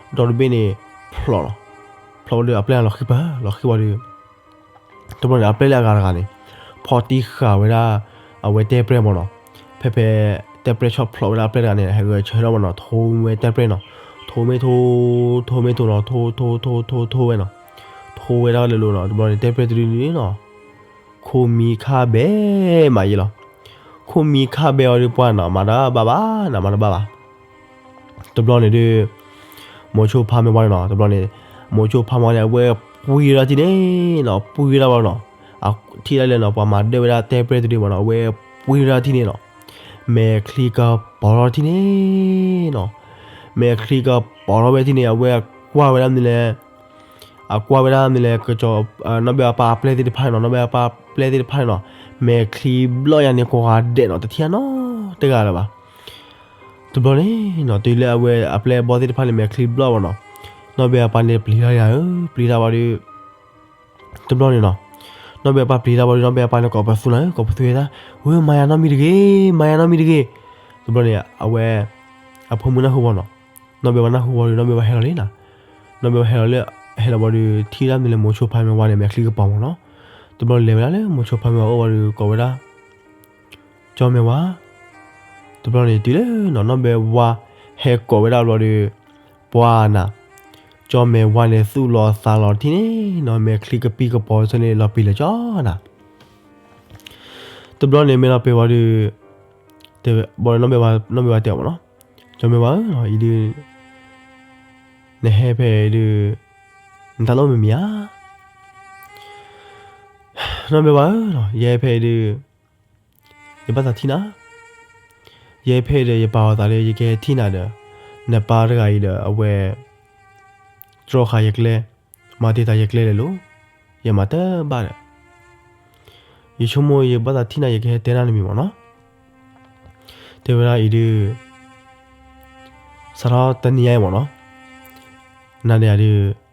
ဒီတဘ့ၣ်န့ၣ် ဖျိးလီၤ, ဖျိးဝံၤဒီးအပျဲၢ်လီၤဃံပၢၢ် လီၤဃံဝံၤဒီး တဘျီန့ၣ် အပျဲၢ်လၢအဂၤတဂၤန့ၣ် ဖီၣ်တံၢ်ဃာ်ဝဲဒၣ် အဝဲတဲပျဲၢ်မ့ၢ်နီၤ, ဖဲဖဲ တဲပျဲၢ်ဆီၣ်ဖျိးဝဲဒၣ်အပျဲၢ်တဂၤန့ၣ် ဟဲဂဲၤဆၢထၢၣ်မ့ၢ်နီၤ, ထိဝဲတဲပျဲၢ်နီၤ, ထိမ့ၢ်ထိ ထိမ့ၢ်ထိနီၤ, ထိထိထိထိထိဝဲနီၤ, ထိဝဲဒၣ်လၢလိၤနီၤ, တဘျီန့ၣ် တဲပျဲၢ်တဒုန့ၣ်နီၤ ခိၣ်မံၤခါဘဲမးယဲလီၤ. ခိၣ်မံၤခါဘဲအီၤဒီးပှၤနီၤ မၤတဘၣ်ဘၣ်နီၤ, မၤတဘၣ်ဘၣ်. တဘျီန့ၣ်ဒီး မိၤဆိဖါမဲာ်ဝါန့ၣ်နီၤ, တဘျီန့ၣ် မိၤဆိဖါမဲာ်ဝါန့ၣ် အဝဲပှ့ၤဒၣ်ထံၣ်န့ၣ်နီၤ, ပှ့ၤဒၣ်ဘၣ်နီၤ, ထံၣ်ဒၣ်လဲာ်နီၤ ပှၤမၤဒၢၣ်ဝဲဒၣ်တဲပျဲၢ်တဒုမ့ၢ်နီၤ, အဝဲပှ့ၤဒၣ်ထံၣ်န့ၣ်နီၤ, မဲာ်ချံကပီၤထီၣ်ထံၣ်န့ၣ်နီၤ, မဲာ်ချံကပီၤထီၣ်ဝဲထံၣ်န့ၣ် အဝဲကွၢ်ဝဲဒၣ်မနုၤလဲၣ် အကွၢ်ဝဲဒၣ်မနုၤလဲၣ် ကစီၤ နီၢ်ဘဲဝါပၢ်အပျဲၢ်သ့ၣ်တဖၣ်န့ၣ်နီၤ, နီၢ်ဘဲဝါပၢ်အပျဲၢ်သ့ၣ်တဖၣ်န့ၣ်နီၤ, မဲာ်ချံဘျီၣ်ယါန့ၣ် ကိးဂၤဒဲးနီၤ, တထံၣ်နီတဂၤလၢၤဘၣ်. တဘျီန့ၣ်နီၤ တုၤလၢအဝဲအပျဲၢ်အဘီၣ်သ့ၣ်တဖၣ်န့ၣ် မဲာ်ချံဘျီၣ်ဘၣ်နီၤ, နီၢ်ဘဲဝါပၢ်န့ၣ်ပျံၤတၢ်ယါဧၢ, ပျံၤတၢ်ဘၣ်ဒီး တဘျီန့ၣ်နီၤ, နီၢ်ဘဲဝါပၢ်ပျံၤတၢ်ဘၣ်ဒီး နီၢ်ဘဲဝါပၢ်န့ၣ်ကိးပသူနၤဧၢ, ကိးပသူဝဲဒၣ်, ဝဲမၤယၤနီတမံၤတဂ့ၤ, မၤယၤနီတမံၤတဂ့ၤ. တဘျီန့ၣ် အဝဲ အဖိမုၣ်နၢ်ဟူဘၣ်နီၤ, နီၢ်ဘဲဝါနၢ်ဟူဘၣ်ဒီး နီၢ်ဘဲဝါဟဲလီၤလံနီၤ, နီၢ်ဘဲဝါဟဲလီၤလၢ ဟဲလီၤဘၣ်ဒီး ထံၣ်ဒၣ်မနုၤလဲၣ် မိၤဆိဖါမဲာ်ဝါန့ၣ် မဲာ်ချံကပီၤမ့ၢ်နီၤ, တဘျီလဲၤဝဲဒၣ်လၢမိၤဆိဖါမဲာ်ဝါအအိၣ်ဘၣ်ဒီး ကိးဝဲဒၣ် ကၠီမဲာ်ဝါ, တဘျီန့ၣ်တုၤလၢနီၤ နီၢ်ဘဲဝါဟဲကိးဝဲဒၣ်ဘျီဒီး ပှၤနၤ, ကၠီမဲာ်ဝါန့ၣ် သူၣ်လီၤသးလီၤထံၣ်န့ၣ်နီၤ, မဲာ်ချံကပံၤကပီၤဆၢန့ၣ် လီၤပံာ်လၢကၠီနၤ. တဘျီန့ၣ်မ့ၢ်လီၤပံာ်ဝံၤဒီး တဲဝဲ ဘၣ်နီၢ်ဘဲဝါ နီၢ်ဘဲဝါတဲအီၤမ့ၢ်နီၤ, ကၠီမဲာ်ဝါဧၢနီၤ, အံၤဒုး နဟဲဖဲအံၤဒုး နတၢ်လိၣ်မံၤမံၤဧါ. နီၢ်ဘဲဝါဧၢနီၤ, ယဟဲဖဲအံၤဒုး ယဘၣ်သးထံၣ်နၤ, ယဟဲဖဲအံၤဒီး ယပာ်အသးလၢ ယကဟဲထံၣ်နၤဒီး နပၢ်တဂၤအံၤဒီး အဝဲ တြီဃာ်ယကျဲ, မၤတံာ်တာ်ယကျဲလဲၣ်လိၤ, ယမၤတဘၣ်ဒီး ယဆိကမိၣ်ယဘၣ်သးထံၣ်နၤ ယကဟဲတဲနၤတမံၤမ့ၢ်နီၤ. တဲဝဲဒၣ်အံၤဒုး စးထီၣ်တနံၤညါအံၤမ့ၢ်နီၤ, နၤဒီးယၤဒုး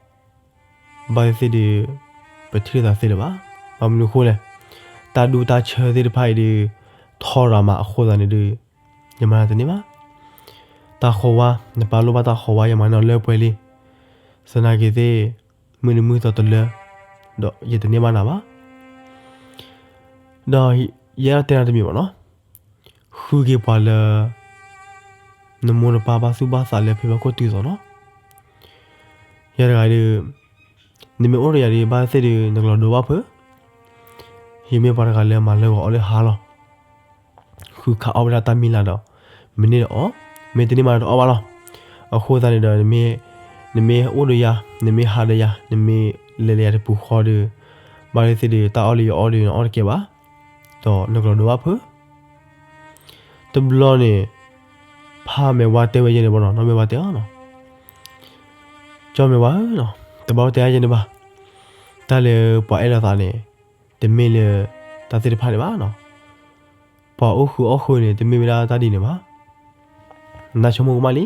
ဘၣ်သ့ၣ်သ့ၣ်ဒုး ပထံၣ်လိာ်သးသ့လၢၤဘၣ်. ဘၣ်မနုၤအဃိလဲၣ်, တၢ်ဒူတၢ်ဆၢသ့ၣ်တဖၣ်အံၤဒုး ထီရၤမးအဃိသတးန့ၣ်ဒုး ယမၤနၤတန့ၢ်ဘၣ်. တၢ်ဃီၤဝါ, နပၢ်လိၣ်ဘၣ်တၢ်ဃီၤဝါ ယမၤန့ၢ်အီၤလၢပှဲၤလံ. သနာ်က့သ့ၣ် မုၢ်နံၤမုၢ်သီတလၢ ဒီးယတန့ၢ်ဘၣ်နၤဘၣ်. ဒီးယအဲၣ်ဒိးတဲနၤတမံၤမ့ၢ်နီၤ, ဃုက့ၤပှၤလၢ နမိၢ်နပၢ်ဘၣ်သူၣ်ဘၣ်သးလၢဖံဘၣ်ခိၣ်တုၤသိးနီၤ. ယၤတဂၤဒုး နမ့ၢ်အိၣ်ဒီးယၤဒုး ဘၣ်သ့ၣ်ဒုး နကလီၤဒိဘၣ်ဖုး, ယမ့ၢ်ပှၤတဂၤလၢမၤလၢဂီၤအီၣ်လၢဟါလီၤ. ဃုခးအီၣ်ဝဲဒၣ်တၢ်မံၤလၢ်ဒီး မ့ၢ်န့ၢ်ဒီးအီၣ်, မ့ၢ်တန့ၢ်မးဒီးတအီၣ်ဘၣ်လီၤ. အဃိသတးန့ၣ်ဒီး နမ့ၢ်အိၣ်ဒီးယၤ, နမ့ၢ်ဟးဒီးယၤ, နမ့ၢ်လဲၤလၢယၤတပူၤဃီဒီး ဘၣ်သ့ၣ်သ့ၣ်ဒုး တၢ်အီၣ်လၢယအီၣ်ဒီး နအီၣ်တကဲဘၣ်, ဒီးနကလီၤဒိဘၣ်ဖုး. တဘျီန့ၣ် ဖါမဲာ်ဝါတဲဝဲယဲန့ၣ်ဘၣ်နီၤ, နီၢ်မဲာ်ဝါတဲအီၤနီၤ, ကၠီမဲာ်ဝါဧၢနီၤ, တဘၣ်တဲယဲန့ၣ်ဘၣ်. တၢ်လၢပှၤအဲၣ်လိာ်သးန့ၣ် တမ့ၢ်လၢတၢ်သ့ၣ်တဖၣ်န့ၣ်ဘၣ်နီၤ. ပှၤအိၣ်ဃုာ်အီၣ်ဃုာ်န့ၣ် တမ့ၢ်ဝဲဒၣ်တၢ်ဒ်န့ၣ်ဘၣ်. နဆိကမိၣ်ကမၣ်လံ.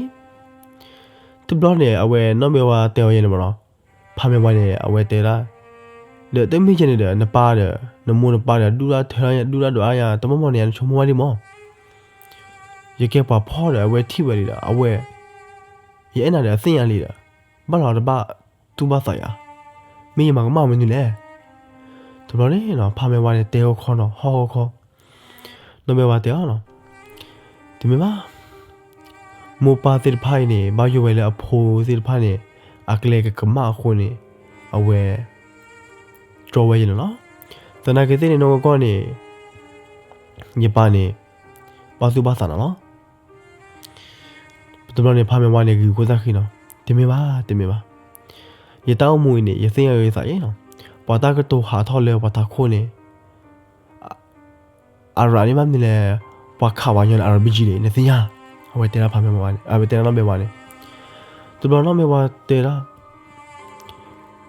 တဘျီန့ၣ် အဝဲနီၢ်မဲာ်ဝါတဲဝဲယဲန့ၣ်ဘၣ်နီၤ, ဖါမဲာ်ဝါန့ၣ် အဝဲတဲဒၣ်, ဒီးတမ့ၢ်ယဲန့ၣ်ဒီး နပၢ်ဒီး နမိၢ်နပၢ်ဒီး ဒူၣ်ဒၣ်ထၢဒၣ် ဒူၣ်ဒၣ်ဒွးဒၣ်ယၤ တမီၢ်မီၢ်န့ၣ် နဆိကမိၣ်ဝဲဒ်မီၢ် ယကဲပှၤဖှီၣ်ဒီး အဝဲထံၣ်ဝဲလံဒီး အဝဲ ယအဲၣ်နၤဒီးအသ့ၣ်ညါလံဒီး ဘၣ်လီၤတဘၣ်သူၣ်ဘၣ်သးယၤ, မ့ၢ်ယမၤကမၣ်မနုၤလဲၣ်. တဘျီန့ၣ်နီၤ ဖါမဲာ်ဝါန့ၣ် တဲဂီၢ်ခီနီၤ ဟီၣ်ဂီၢ်ခီ, နီၢ်မဲာ်ဝါတဲအီၤနီၤ, တမ့ၢ်ဘၣ်, မိၢ်ပၢ်သ့ၣ်တဖၣ်အံၤန့ၣ် ဘၣ်ယိၣ်ဝဲလၢအဖိသ့ၣ်တဖၣ်န့ၣ် အကျဲကကမၣ်အဃိန့ၣ် အဝဲ တြီဝဲယဲန့ၣ်လီၤ. သနာ်က့သ့ၣ်န့ၣ် နီၢ်ကီၢ်ကီၢ်န့ၣ် ယပၢ်န့ၣ် ဘၣ်သူၣ်ဘၣ်သးနီၤလီၤ. တဘျီန့ၣ် ဖးမဲာ်ဝါန့ၣ် ဂ့ၤကိၢ်သၣ်ဃံနီၤ, တမ့ၢ်ဘၣ် တမ့ၢ်ဘၣ်, ယတၢ်အိၣ်မူအံၤန့ၣ် ယသ့ၣ်ညါဂ့ၤသးအံၤနီၤ, ပှၤတၢ်ကတိၤဟးထီၣ်လၢပှၤထးခိၣ်န့ၣ် အရးန့ၣ်ဘၣ်မနုၤလဲၣ်, ပှၤခးပှၤညီန့ၣ် အရးဘံကံန့ၣ် နသ့ၣ်ညါ, အဝဲတဲဒၣ်ဖးမဲာ်ဝါန့ၣ်, အဝဲတဲဒၣ်နီၢ်မဲာ်ဝါန့ၣ်, တဘျီနီၢ်မဲာ်ဝါတဲဒၣ်,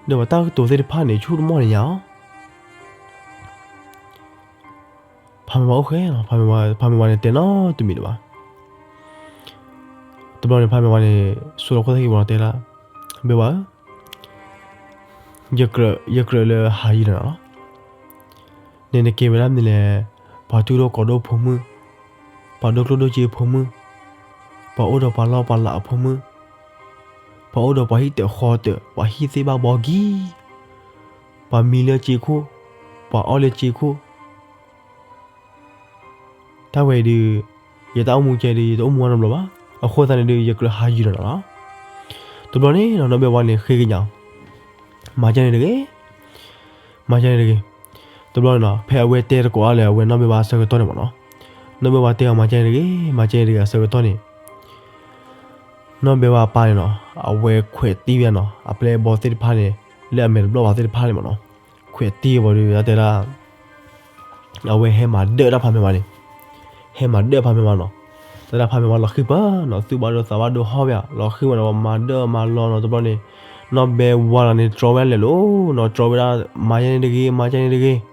ဒီးပှၤတၢ်ကတိၤသ့ၣ်တဖၣ်န့ၣ် ဆူၣ်တမီၢ်န့ၣ်ညါအီၤ ဖးမဲာ်ဝါအိၣ်ဃဲနီၤ, ဖးမဲာ်ဝါန့ၣ်တဲနီတမံၤလၢၤဘၣ်. တဘျီန့ၣ် ဖးမဲာ်ဝါန့ၣ် ဆိလီၤခိၣ်သၣ်ခံဘီနီၤ တဲဒၣ်, ဘဲဝါဧၢ, ယကြၢးလၢဟးယံၤလီၤနီၤလီၤ. န့ၣ်နကဲဝဲဒၣ်မနုၤလဲၣ်, ပှၤတူၢ်ဒိၣ်ကီၤဒိၣ်ဖိမုၣ်, ပှၤဒိၣ်ကျိၣ်ဒိၣ်စ့အဖိမုၣ်, ပှၤအိၣ်ဒီးပှၤလီၢ်ပှၤလးအဖိမုၣ်, ပှၤအိၣ်ဒီးပှၤဟံၣ်တၢးဃီတၢး, ပှၤဟံၣ်သ့ၣ်ဘၣ်ဘီကံ, ပှၤမံလၢစ့ခိၣ်, ပှၤအီၣ်လၢစ့ခိၣ်, တၢ်ဝဲအံၤဒုး ယတၢ်အိၣ်မူကဲဒုး ယတအိၣ်မူအါနီတဘျီဘၣ်. အဃိသတးန့ၣ်ဒုး ယကြၢးဟးယံၤလီၤနီၤလီၤ. တဘျီန့ၣ်နီၤ နီၢ်ဘဲဝါန့ၣ်ဃ့ကညး, မၤကဲန့ၣ်တဂ့ၤ, မၤကဲန့ၣ်တဂ့ၤ. တဘျီန့ၣ်နီၤ ဖဲအဝဲတဲတကိးအါလၢအဝဲနီၢ်ဘဲဝါအဆၢကတီၢ်န့ၣ်မ့ၢ်နီၤ, နီၢ်ဘဲဝါတဲအီၤ မၤကဲန့ၣ်တဂ့ၤ, မၤကဲန့ၣ်တဂ့ၤ အဆၢကတီၢ်န့ၣ် နီၢ်ဘဲဝါအပၢ်န့ၣ်နီၤ အဝဲခွဲးတံၢ်ဝဲနီၤ အပျဲၢ်အဘီသ့ၣ်တဖၣ်န့ၣ် လၢအမဲာ်တဘျီၣ်ဘၣ်သ့ၣ်တဖၣ်န့ၣ်မ့ၢ်နီၤ, ခွဲးတံၢ်ဝံၤဒီး တဲဒၣ် အဝဲဟဲမၤဒၢၣ်တၢ်ဖးမဲာ်ဝါန့ၣ်, ဟဲမၤဒၢၣ်ဖးမဲာ်ဝါနီၤ, တဲဒၣ်ဖးမဲာ်ဝါလီၤဃံၤပၢၢ်နီၤ သူၣ်ဘၣ်ဒိသးဘၣ်ဒိဟီၣ်ဝဲဧါ, လီၤဃံၤဝဲနီၤ မၤဒၢၣ်မၤလီၤနီၤ တဘျီန့ၣ်, နီၢ်ဘဲဝါလီၤန့ၣ်တြီဝဲလဲၤလိၤနီၤ တြီဝဲဒၣ် မၤယဲန့ၣ်တဂ့ၤ မၤယဲန့ၣ်တဂ့ၤ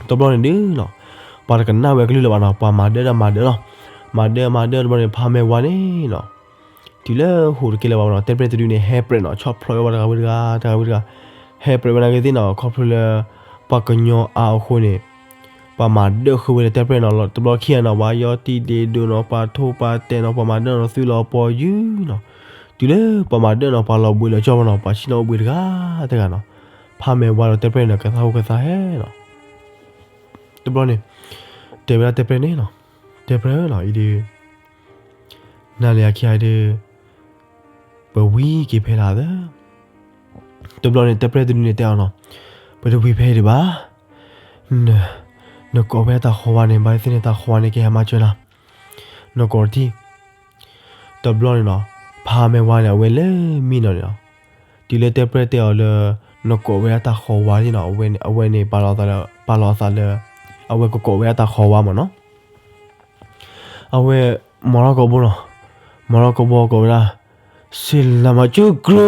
တဘျီန့ၣ်ဒုးနီၤ, ပှၤတကနၣ်ဝဲကလုၢ်လၢၤဘၣ်နီၤ ပှၤမၤဒၢၣ်ဒီးမၤဒၢၣ်လီၤ, မၤဒၢၣ်မၤဒၢၣ်တဘျီန့ၣ် ဖးမဲာ်ဝါန့ၣ်နီၤ, တုၤလၢဟူးတကဲလၢၤဘၣ်နီၤ တဲပျဲၢ်တဒုန့ၣ် ဟဲပြဲးနီၤ ဆီၣ်ဖျိးဝဲပှၤတဂၤဝံၤတဂၤ တဂၤဝံၤတဂၤ, ဟဲပြဲးဝဲနာ်က့သ့ၣ်နီၤ ခီဖျိလၢ ပှၤကညီအါအဃိန့ၣ် ပှၤမၤဒၢၣ်ဃုာ်ဝဲလၢတဲပျဲၢ်နီၤ တဘျီခံဂၤနီၤ ပှၤယီၢ်တံၢ်ဒ့ဒိၣ်နီၤ ပှၤထိၣ်ပှၤတဲာ်နီၤ ပှၤမၤဒၢၣ်နီၤသုလီၤပီၤယုၢ်နီၤ, တုၤလၢပှၤမၤဒၢၣ်နီၤ ပှၤလီၤဘှံးလီၤကၠီၣ်ဝဲနီၤ ပှၤဆံၣ်နီၤအိၣ်ဘှံးတဂၤတဂၤနီၤ, ဖးမဲာ်ဝါဒီးတဲပျဲၢ်န့ၣ် ကသးဟူးကသးဟဲနီၤ တဘျီန့ၣ် တဲဝဲဒၣ်တဲပျဲၢ်န့ၣ်နီၤ, တဲပျဲၢ်နီၤ အံၤဒုး နၤလၢယၤခံဂၤဒုး ပဝံက့ၤဖဲလၢသၢ, တဘျီန့ၣ် တဲပျဲၢ်တဒုန့ၣ်တဲအီၤနီၤ, ပတဝံၤဖဲအံၤဒံးဘၣ်, နကိးဝဲတၢ်ဃီၤဝါန့ၣ် ဘၣ်သ့ၣ်သ့ၣ်န့ၣ် တၢ်ဃီၤဝါန့ၣ် ကဟဲမၤစၢၤနၤ, နကိးတထံၣ် တဘျီန့ၣ်နီၤ ဖးမဲာ်ဝါန့ၣ် အဝဲလဲၤမံနီၤန့ၣ်နီၤ, တုၤလၢတဲပျဲၢ်တဲအီၤလၢ နကိးဝဲဒၣ်တၢ်ဃီၤဝါန့ၣ်နီၤ အဝဲန့ၣ် အဝဲန့ၣ် ပာ်လီၤအသးလၢ ပာ်လီၤအသးလၢ အဝဲကကိးဝဲဒၣ်တၢ်ဃီၤဝါမ့ၢ်နီၤ, အဝဲ မၤထီၣ်ကိာ်ဘိနီၤ, မၤထီၣ်ကိာ်ဘိကိးဝဲဒၣ် စ့လၤမၤကၠူၣ်ကျူ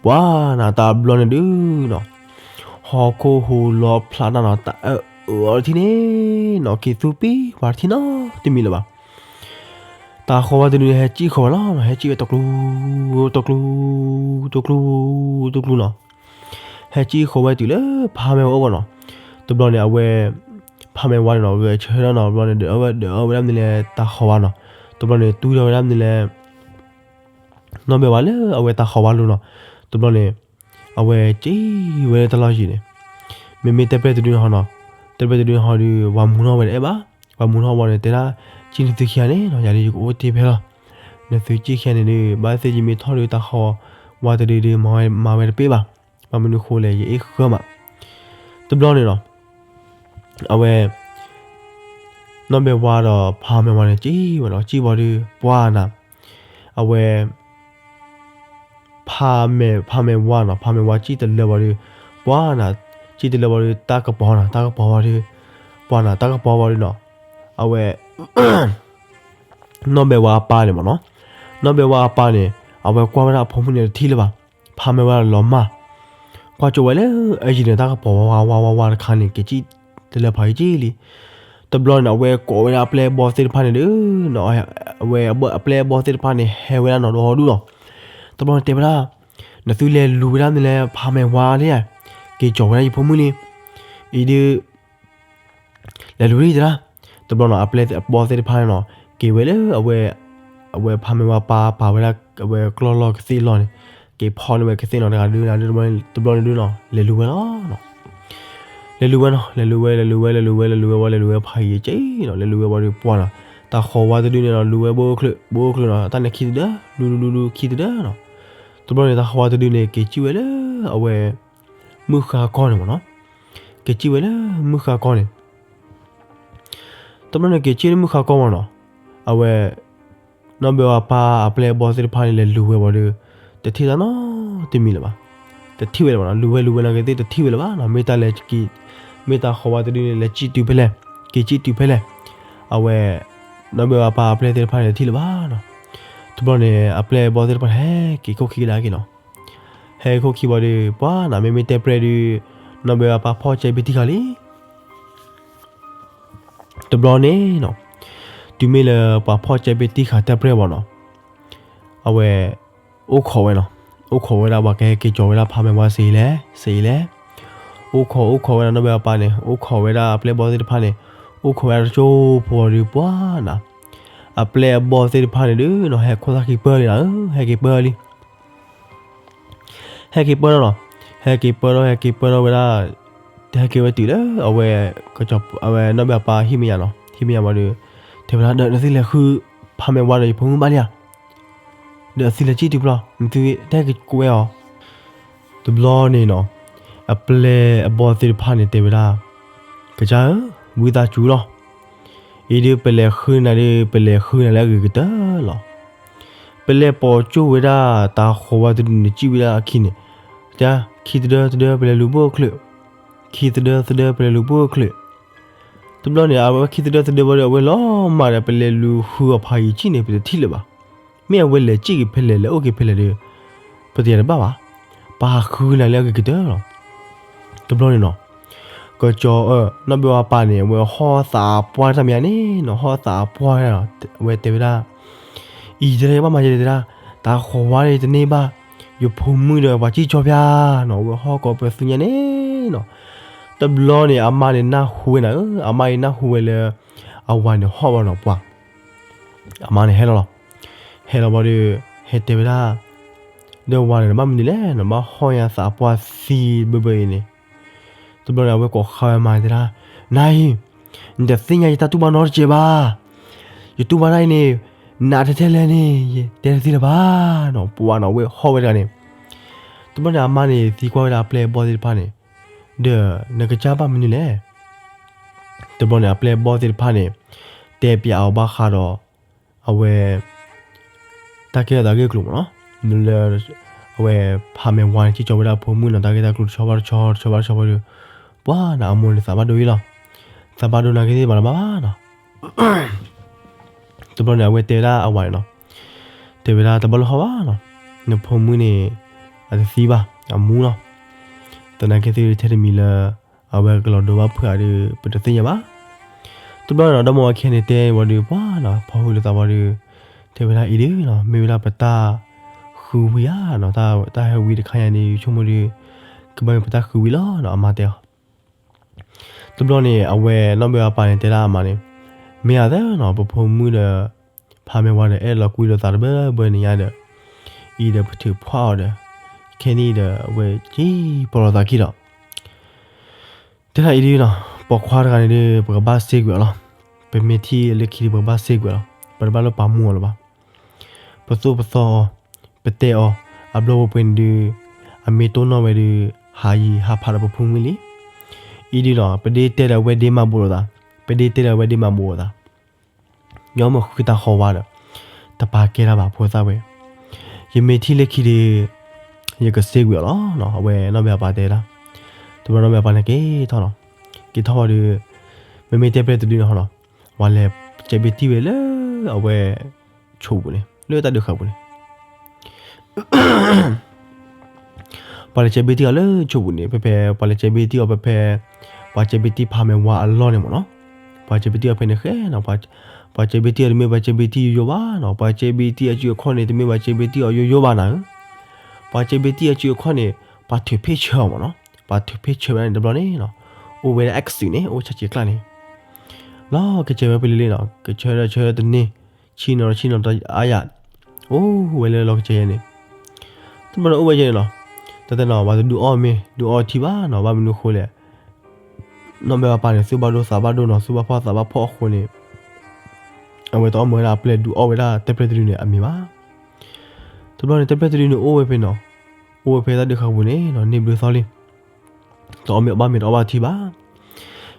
ပှၤနၤတဘျီန့ၣ်ဒုးနီၤ, ဟီၣ်ခိၣ်ဟူးလီၤဖျးတၢ်နီၤ တၢ်အၢၣ်အၢၣ်အီၤတထံၣ်န့ၣ်နီၤ က့ၤသူပံပှၤတထံၣ်နီတမံၤလၢၤဘၣ်, တၢ်ဃီၤဝါတဒုန့ၣ် ဟဲစံၣ်ဃီၤဝဲလီၤနီၤ ဟဲစံၣ်ဝဲတကျူ တကျူ တကျူ တကျူနီၤ, ဟဲစံၣ်ဃီၤဝဲတုၤလၢဖးမဲာ်ဝါအိၣ်ဘၣ်နီၤ, တဘျီန့ၣ် အဝဲ ဖးမဲာ်ဝါန့ၣ်နီၤ ဂဲၤဆၢထၢၣ်နီၤ တဘျီန့ၣ် ဒုးအၢဝဲဒၣ်မနုၤလဲၣ် တၢ်ဃီၤဝါနီၤ, တဘျီန့ၣ် တူၢ်ထီၣ်ဝဲဒၣ်မနုၤလဲၣ် နီၢ်ဘဲဝါလၢအဝဲတၢ်ဃီၤဝါလိၤနီၤ, တဘျီန့ၣ် အဝဲစံၣ်ဝဲလၢတၢ်လီၢ်ယံၤန့ၣ်, မ့မ့ၢ်တဲပျဲၢ်တဒုန့ၣ်ဟီနီၤ, တဲပျဲၢ်တဒုန့ၣ်ဟီဒီး ပှၤမူထီၣ်ဝဲတအဲၣ်ဘၣ်, ပှၤမူထီၣ်ဝဲန့ၣ် တဲဒၣ် စံၣ်နသုခံဂၤန့ၣ်နီၤ ယၤဒီးယကအိၣ်တ့ၢ်ဖဲလီၤ, နသုစံၣ်ခံဂၤန့ၣ်ဒီး ဘၣ်သ့ၣ်ယမ့ၢ်ထီၣ်ဒီးတၢ်ဃီၤဝါတဒုဒီး မၤဝဲတပ့ၢ်ဘၣ်, ဘၣ်မနုၤဃိလဲၣ် ယအ့ၣ်ဃၢမး, တဘျီန့ၣ်နီၤ အဝဲ နီၢ်ဘဲဝါဒီးဖးမဲာ်ဝါန့ၣ် စံၣ်ဝဲနီၤ စံၣ်ဝံၤဒီး ပှၤနၤ အဝဲ ဖးမဲာ် ဖးမဲာ်ဝါနီၤ ဖးမဲာ်ဝါစံၣ်တလၢဝံၤဒီး ပှၤနၤ စံၣ်တလၢဝံၤဒီး တၢ်ကပီၤနၤ တၢ်ကပီၤဝံၤဒီး ပှၤနၤ တၢ်ကပီၤဝံၤဒီးနီၤ အဝဲ နီၢ်ဘဲဝါအပၢ်န့ၣ်မ့ၢ်နီၤ နီၢ်ဘဲဝါအပၢ်န့ၣ် အဝဲကွၢ်ဝဲဒၣ်အဖိမုၣ်န့ၣ်တထံၣ်လၢၤဘၣ် ဖးမဲာ်ဝါလီၤမၢ် ကွၢ်ကၠိဝဲလၢအယံၤန့ၣ် တၢ်ကပီၤဝါဝါဝါဝါတခါန့ၣ် ကစံၣ်တလၢဖးက့ၤက့ၤလံ တဘျီန့ၣ် အဝဲကိးဝဲဒၣ်အပျဲၢ်အဘီၣ်သ့ၣ်တဖၣ်န့ၣ်ဒီး အဝဲအပျဲၢ်အဘီၣ်သ့ၣ်တဖၣ်န့ၣ် ဟဲဝဲဒၣ်နီၤဒီဒူၣ်နီၤ တဘျီန့ၣ်တဲဝဲဒၣ် နသုလဲၤလူၤဝဲဒၣ်န့ၣ်လဲၣ် ဖးမဲာ်ဝါလံဧါ က့ၤကၠီၤဝဲဒၣ်ယဖိမုၣ်လံ အံၤဒုး လဲၤလူၤလံတဒၣ် တဘျီနီၤ အပျဲၢ်အဘီၣ်သ့ၣ်တဖၣ်န့ၣ်နီၤ က့ၤဝဲလၢအဝဲ အဝဲဖးမဲာ်ဝါပၢ်ပာ်ဝဲဒၣ် အဝဲကျီၢ်လီၢ်ကသ့ၣ်လီၢ်န့ၣ် က့ၤဖီန့ၢ်ဝဲကသ့ၣ်နီၤတဂၤဒုး တဘျီန့ၣ်ဒုးနီၤ လဲၤလူၤဝဲလီၤ လဲၤလူၤဝဲနီၤ လဲၤလူၤဝဲ လဲၤလူၤဝဲ လဲၤလူၤဝဲ လဲၤလူၤဝဲ လဲၤလူၤဝဲ ဖးယံၤက့ၤနီၤ လဲၤလူၤဝဲဝံၤဒီးပှၤနီၤ တၢ်ဃီၤဝါတဒုန့ၣ်နီၤ လူၤဝဲဘိၣ်ချၢ ဘိၣ်ချၢနီၤ တၢ်န့ၣ်ခံတဒၢ လူၤလူၤလူၤလူၤခံတဒၢနီၤ တဘျီန့ၣ် တၢ်ဃီၤဝါတဒုန့ၣ် က့ၤစံၣ်ဝဲလၢအဝဲ မုၢ်ဃါကီၢ်န့ၣ်မ့ၢ်နီၤ, က့ၤစံၣ်ဝဲလၢမုၢ်ဃါကီၢ်န့ၣ် တဘျီန့ၣ်က့ၤစံၣ်လၢမုၢ်ဃါကီၢ်မ့ၢ်နီၤ, အဝဲ နီၢ်ဘၢဝါပၢ်အပျဲၢ်အဘီၣ်သ့ၣ်တဖၣ်န့ၣ် လဲၤလူၤဝဲဘၣ်ဒီး တထံၣ်တၢ်နီတမံၤလၢၤဘၣ်. တထံၣ်ဝဲလၢၤဘၣ်နီၤ, လူၤဝဲလူၤဝဲနာ်က့သ့ၣ် တထံၣ်ဝဲလၢၤဘၣ်နီၤ, မ့ၢ်တၢ်လဲၤ မ့ၢ်တၢ်ဃီၤဝါတဒုန့ၣ် လဲၤစံၣ်တုၤဖဲလဲၣ်, က့ၤစံၣ်တုၤဖဲလဲၣ်, အဝဲ နီၢ်ဘၢဝါပၢ်အပျဲၢ်သ့ၣ်တဖၣ်န့ၣ် တထံၣ်လၢၤဘၣ်နီၤ. တဘျီန့ၣ် အပျဲၢ်အဘီၣ်သ့ၣ်တဖၣ်န့ၣ် ဟဲက့ၤခိၣ်ခံကဒါက့ၤနီၤ. ဟဲခိၣ်ခံဘၣ်ဒီး ပှၤနီၤ မ့မ့ၢ်တဲပြဲၢ်ဒီး နီၢ်ဘၢဝါပၢ်ဖီၣ်ကဲဘ့ၣ်တံၢ်ဃာ်လံ တဘျီန့ၣ်နီၤ, တုၤမ့ၢ်လၢပှၤဖီၣ်ကဲဘ့ၣ်တံၢ်ဃာ်တဲပြဲၢ်ဘၣ်နီၤ, အဝဲ အိၣ်ခိးဝဲနီၤ, အိၣ်ခိးဝဲဒၣ်ပှၤကဟဲက့ၤကၠီၤဝဲဒၣ်ဖးမဲာ်ဝါစ့လဲၣ် စ့လဲၣ်, အိၣ်ခိးအိၣ်ခိးဝဲဒၣ်နီၢ်ဘၢဝါပၢ်န့ၣ် အိၣ်ခိးဝဲဒၣ်အပျဲၢ်အဘီၣ်သ့ၣ်တဖၣ်န့ၣ်, အိၣ်ခိးဝဲဒၣ်တကၠိဖိဒီးပှၤနီၤ, အပျဲၢ်အဘီၣ်သ့ၣ်တဖၣ်န့ၣ်ဒီးနီၤ ဟဲခိၣ်သၣ်ခံပၢၢ်လံနီၤ, ဟဲက့ၤပၢၢ်လံ ဟဲက့ၤပၢၢ်ထီၣ်နီၤ, ဟဲက့ၤပၢၢ်ထီၣ် ဟဲက့ၤပၢၢ်ထီၣ်ဝဲဒၣ်, တဟဲက့ၤဝဲတုၤလၢအဝဲ အဝဲနီၢ်ဘၢဝါပၢ်ဟံၣ်မဲာ်ညါနီၤ, ဟံၣ်မဲာ်ညါဘၣ်ဒီး တဲဝဲဒၣ် ဒီးနသုလဲၤဃုဖးမဲာ်ဝါဒီးယဖိမုၣ်ဘၣ်လံဧါ, ဒီးသုလဲၤစံၣ်တုၤဖျီ နသုတဟဲက့ၤကွဲအီၤ တဘျီန့ၣ်နီၤ, အပျဲၢ်အဘီၣ်သ့ၣ်တဖၣ်န့ၣ်တဲဝဲဒၣ်, ကစၢ်ဧၢ, ဝံသးစူၤလီၤ, အံၤဒုးပလဲၤဃုနၤဒီး ပလဲၤဃုနၤလၢအဂ့ၤကတၢၢ်လီၤ. ပလဲၤပိာ်ကၠိဝဲဒၣ်တၢ်ဃီၤဝါတဒုန့ၣ် စံၣ်ဝဲဒၣ်အခံန့ၣ်, တၢ်ခံသဒၢသဒၢ ပလဲၤလူၤဘိၣ်ချၢၣ်, ခံသဒၢသဒၢ ပလဲၤလူၤဘိၣ်ချၢၣ်, တဘျီန့ၣ် အဝဲခံသဒၢသဒၢဘၣ်ဒီး အဝဲလီၤမၢ်ဒီး ပလဲၤလူၤဃုအီၤဖးယံာ်ဆံၣ်န့ၣ် ပတထံၣ်လၢၤဘၣ်. မ့ၢ်အဝဲလဲၤစံၣ်က့ၤဖဲလဲၣ် လဲၤအိၣ်က့ၤဖဲလဲၣ်ဒီး ပတယၤတဘၣ်ဘၣ်, ပဟးဃုနၤလၢအဂ့ၤကတၢၢ်လီၤ. တဘျီန့ၣ်နီၤ, ကစီၤအၢ နီၢ်ဘၢဝါပၢ်န့ၣ် အဝဲဟီၣ်သးပှၢ်တၢ်မံၤန့ၣ်နီၤ, ဟီၣ်သးပှၢ်နီၤ, အဝဲတဲဝဲဒၣ်, အံၤတဲဒၣ်ယဘၣ်မၤယဲဒၣ်တဲဒၣ်, တၢ်ဃီၤဝါန့ၣ်တန့ၢ်ဘၣ်, ယဖိမုၣ်ဒီးပှၤစံၣ်ကၠီဖၠါနီၤ, အဝဲဟီၣ်ကိးပသူညါန့ၣ်နီၤ. တဘျီန့ၣ် အမါန့ၣ်နၢ်ဟူဝဲနၤဧၢ, အမါအံၤနၢ်ဟူဝဲလၢ အဝၤန့ၣ်ဟီၣ်ဘၣ်နီၤပှၢ်, အမါန့ၣ်ဟဲလီၤလီၤ. ဟဲလီၤဘၣ်ဒီး ဟဲတဲဝဲဒၣ်, ဒီးဝၤန့ၣ် နဘၣ်မနုၤလဲၣ်နီၤ, ဘၣ်ဟီၣ်ညါသးပှၢ်သံဘၢဘၢအံၤန့ၣ်. တဘျီန့ၣ် အဝဲကိးဃါဝဲမါန့ၣ်တဲဒၣ်, နၤအံၤ, နတသ့ၣ်ညါယတၢ်တူၢ်ဘၣ်နီတစဲးဘၣ်. ယတူၢ်ဘၣ်တၢ်အံၤန့ၣ် နးထဲထဲလဲၣ်န့ၣ် ယတဲတသ့လၢၤဘၣ်နီၤ, ပှၢ်နီၤ အဝဲဟီၣ်ဝဲတဂၤန့ၣ်. တဘျီန့ၣ် အမါန့ၣ်သံကွၢ်ဝဲဒၣ်အပျဲၢ်အဘီၣ်သ့ၣ်တဖၣ်န့ၣ်, ဒီးနကစၢ်ဘၣ်မနုၤလဲၣ်. တဘျီန့ၣ် အပျဲၢ်အဘီၣ်သ့ၣ်တဖၣ်န့ၣ် တဲပျးအီၤဘၣ်ဃးဒီး အဝဲ တၢ်ကဲထီၣ်သးဂ့ၢ်ကျိၤမ့ၢ်နီၤ, လၢ အဝဲ ဖးမဲာ်ဝါန့ၣ် စံၣ်ကၠီဝဲဒၣ်အဖိမုၣ်နီၤ, တၢ်ဂ့ၢ်တၢ်ကျိၤတဆီဘၣ်တဆီ တဆီဘၣ်တဆီဘၣ်ဒီး ပှၤနီၤ အမိၢ်န့ၣ်သးဘၣ်ဒိအံၤလီၤ. သးဘၣ်ဒိနာ်က့သ့ၣ်မၤတဘၣ်ဘၣ်နီၤ. တဘျီန့ၣ် အဝဲတဲဝဲဒၣ်အဝၤန့ၣ်နီၤ, တဲဝဲဒၣ်တဘၣ်လၢဟီၣ်ဘၣ်နီၤ, နဖိမုၣ်န့ၣ် အတသံဘၣ် အမူလီၤ. သနာ်က့သ့ၣ်ထဲတမံၤလၢ အဝဲကလီၤဒိဘၣ်ဖုးဧါဒီး ပတသ့ၣ်ညါဘၣ်. တဘျီန့ၣ်နီၤ ဒီမါဝၤခံဂၤန့ၣ်တဲဝံၤဒီး ပှၤနီၤ ဖီၣ်ဟုလိာ်သးဝံၤဒီး တဲဝဲဒၣ်အံၤဒုးနီၤ မ့ၢ်ဝဲဒၣ်ပတၢ်ဃုဝံဧါနီၤ, တၢ်ဟဲဝံတခါညါန့ၣ် ယဆိကမိၣ်ဒီး ကဘၣ်မ့ၢ်ပတၢ်ဃုဝံလီၤနီၤ အမါတဲအီၤ. တဘျီန့ၣ် အဝဲနီၢ်ဘၢအပၢ်န့ၣ်တဲဒၣ်အမါန့ၣ်, မ့ၢ်အသးနီၤ ပဖိမုၣ်ဒီး ဖးမဲာ်ဝါဒီး အဲၣ်လီၤကွံလိာ်သးတဘၢဘၢန့ၣ်ညါဒီး အံၤဒီးပထုးဖှၣ်အီၤဒီး ခဲနံၣ်အံၤဒီး အဝဲက့ၤပိာ်လိာ်သးခံဒီး တဲဒၣ်အံၤဒုးနီၤ ပိာ်ခွါတဂၤန့ၣ်ဒီး ပကဘၣ်စ့ကွံာ်အီၤလီၤ. ပမ့ၢ်ထံၣ်လၢခံဒီး ပကဘၣ်စ့ကွံာ်အီၤလီၤ. ပတဘၣ်လၢပာ်မူအီၤလၢၤဘၣ်. ပသိၣ်ပသီအီၤ, ပတဲအီၤ, အဘျီပှဲၤပှဲၤန့ၣ်ဒီး အမ့ၢ်တိၢ်နီၣ်ဝဲဒီး ဟးယံၤဟးဖးဒီးပဖိမုၣ်လံ. အံၤဒုးနီၤ ပဒ့တဲဒီးအဝဲဒ့မၤဘူးလိာ်သး, ပဒ့တဲဒီးအဝဲဒ့မၤဘူးလိာ်သး ညီမ့ၢ်ဃုတၢ်ဃီဝါဒီး တပာ်ကဲတၢ်ဘၣ်ဖိသၣ်ဝဲ. ယမ့ၢ်ထံၣ်လၢခံဒီး ယကစ့ကွံာ်အီၤလီၤ. အဝဲနီၢ်ဘၢအပၢ်တဲဒၣ်. တဘျီနီၢ်ဘၢအပၢ်န့ၣ်က့ၤထီၣ်လီၤ. က့ၤထီၣ်ဝံၤဒီး မ့မ့ၢ်တဲပျဲၢ်တဒုန့ၣ်ဟီနီၤ ပှၤလဲၤကဲဘ့ၣ်တံၢ်ဝဲလၢအဝဲ ဆိးပူၤန့ၣ် လၢတၢ်ဒုးဃာ်ပူၤန့ၣ် ပှၤလဲၤကဲဘ့ၣ်တံၢ်အီၤလၢဆိးပူၤန့ၣ် ဖဲဖဲ ပှၤလဲၤကဲဘ့ၣ်တံၢ်အီၤဖဲဖဲ ပှၤကဲဘ့ၣ်တံၢ်ဖးမဲာ်ဝါအလီၢ်န့ၣ်မ့ၢ်နီၤ. ပှၤကဲဘ့ၣ်တံၢ်အီၤဖဲန့ၣ်ဃဲနီၤ. ပှၤကဲဘ့ၣ်တံၢ်အီၤတမ့ၢ်ပှၤကဲဘ့ၣ်တံၢ်ယိယိဘၣ်နီၤ. ပှၤကဲဘ့ၣ်တံၢ်အစုအခီၣ်န့ၣ် တမ့ၢ်ပှၤကဲဘ့ၣ်တံၢ်အီၤယိယိဘၣ်နၤဧၢ. ပှၤကဲဘ့ၣ်တံၢ်အစုအခီၣ်န့ၣ် ပှၤထုးဖ့ၣ်ဆၢအီၤမ့ၢ်နီၤ. ပှၤထုးဖ့ၣ်ဆၢဝဲဒၣ်န့ၣ်တဘျီန့ၣ်နီၤ အိၣ်ဝဲဒၣ်အဲၣ်ကစုာ်န့ၣ် အိၣ်ဆၢက့ၤကျါန့ၣ် လီၤကစဲးဝဲပလံၤလံနီၤ. ကစၢ်ဒီးဆၢတန့ၢ် ဆံနီၤဆံနီၤတအါယၤ အိၣ်ဝဲလၢလီၤကစဲးယဲန့ၣ် တဘျီန့ၣ်အိၣ်ဝဲယဲန့ၣ်နီၤ. တၢ်တဲနီၤ ပှၤတဒုးအီၣ်မ့ၤ ဒုးအီထံဘၣ်နီၤ. ဘၣ်မနုၤဃိလဲၣ် နီၢ်ဘၢအပၢ်န့ၣ် သူၣ်ဘၣ်ဒိသးဘၣ်ဒိနီၤ သူၣ်ဘၣ်ဖှီၣ်သးဘၣ်ဖှီၣ်အဃိန့ၣ် အဝဲတအီၣ်မ့ၤဝဲဒၣ်အပျဲၢ် ဒုးအီၣ်ဝဲဒၣ်တဲပျဲၢ်တဒုန့ၣ် အမ့ၢ်ဘၣ်. တဘျီန့ၣ် တၢ်ပျဲၢ်တဒုန့ၣ်အိၣ်ဝဲဖဲနီၤ, အိၣ်ဝဲဖဲတၢ်ဒုးဃာ်ပူၤန့ၣ်နီၤ န့ၢ်ဘျုးသီလံ, တအီၣ်မ့ၤအီၣ်ဘၣ်မ့ၤတအီၣ်ဘၣ်ထံဘၣ်.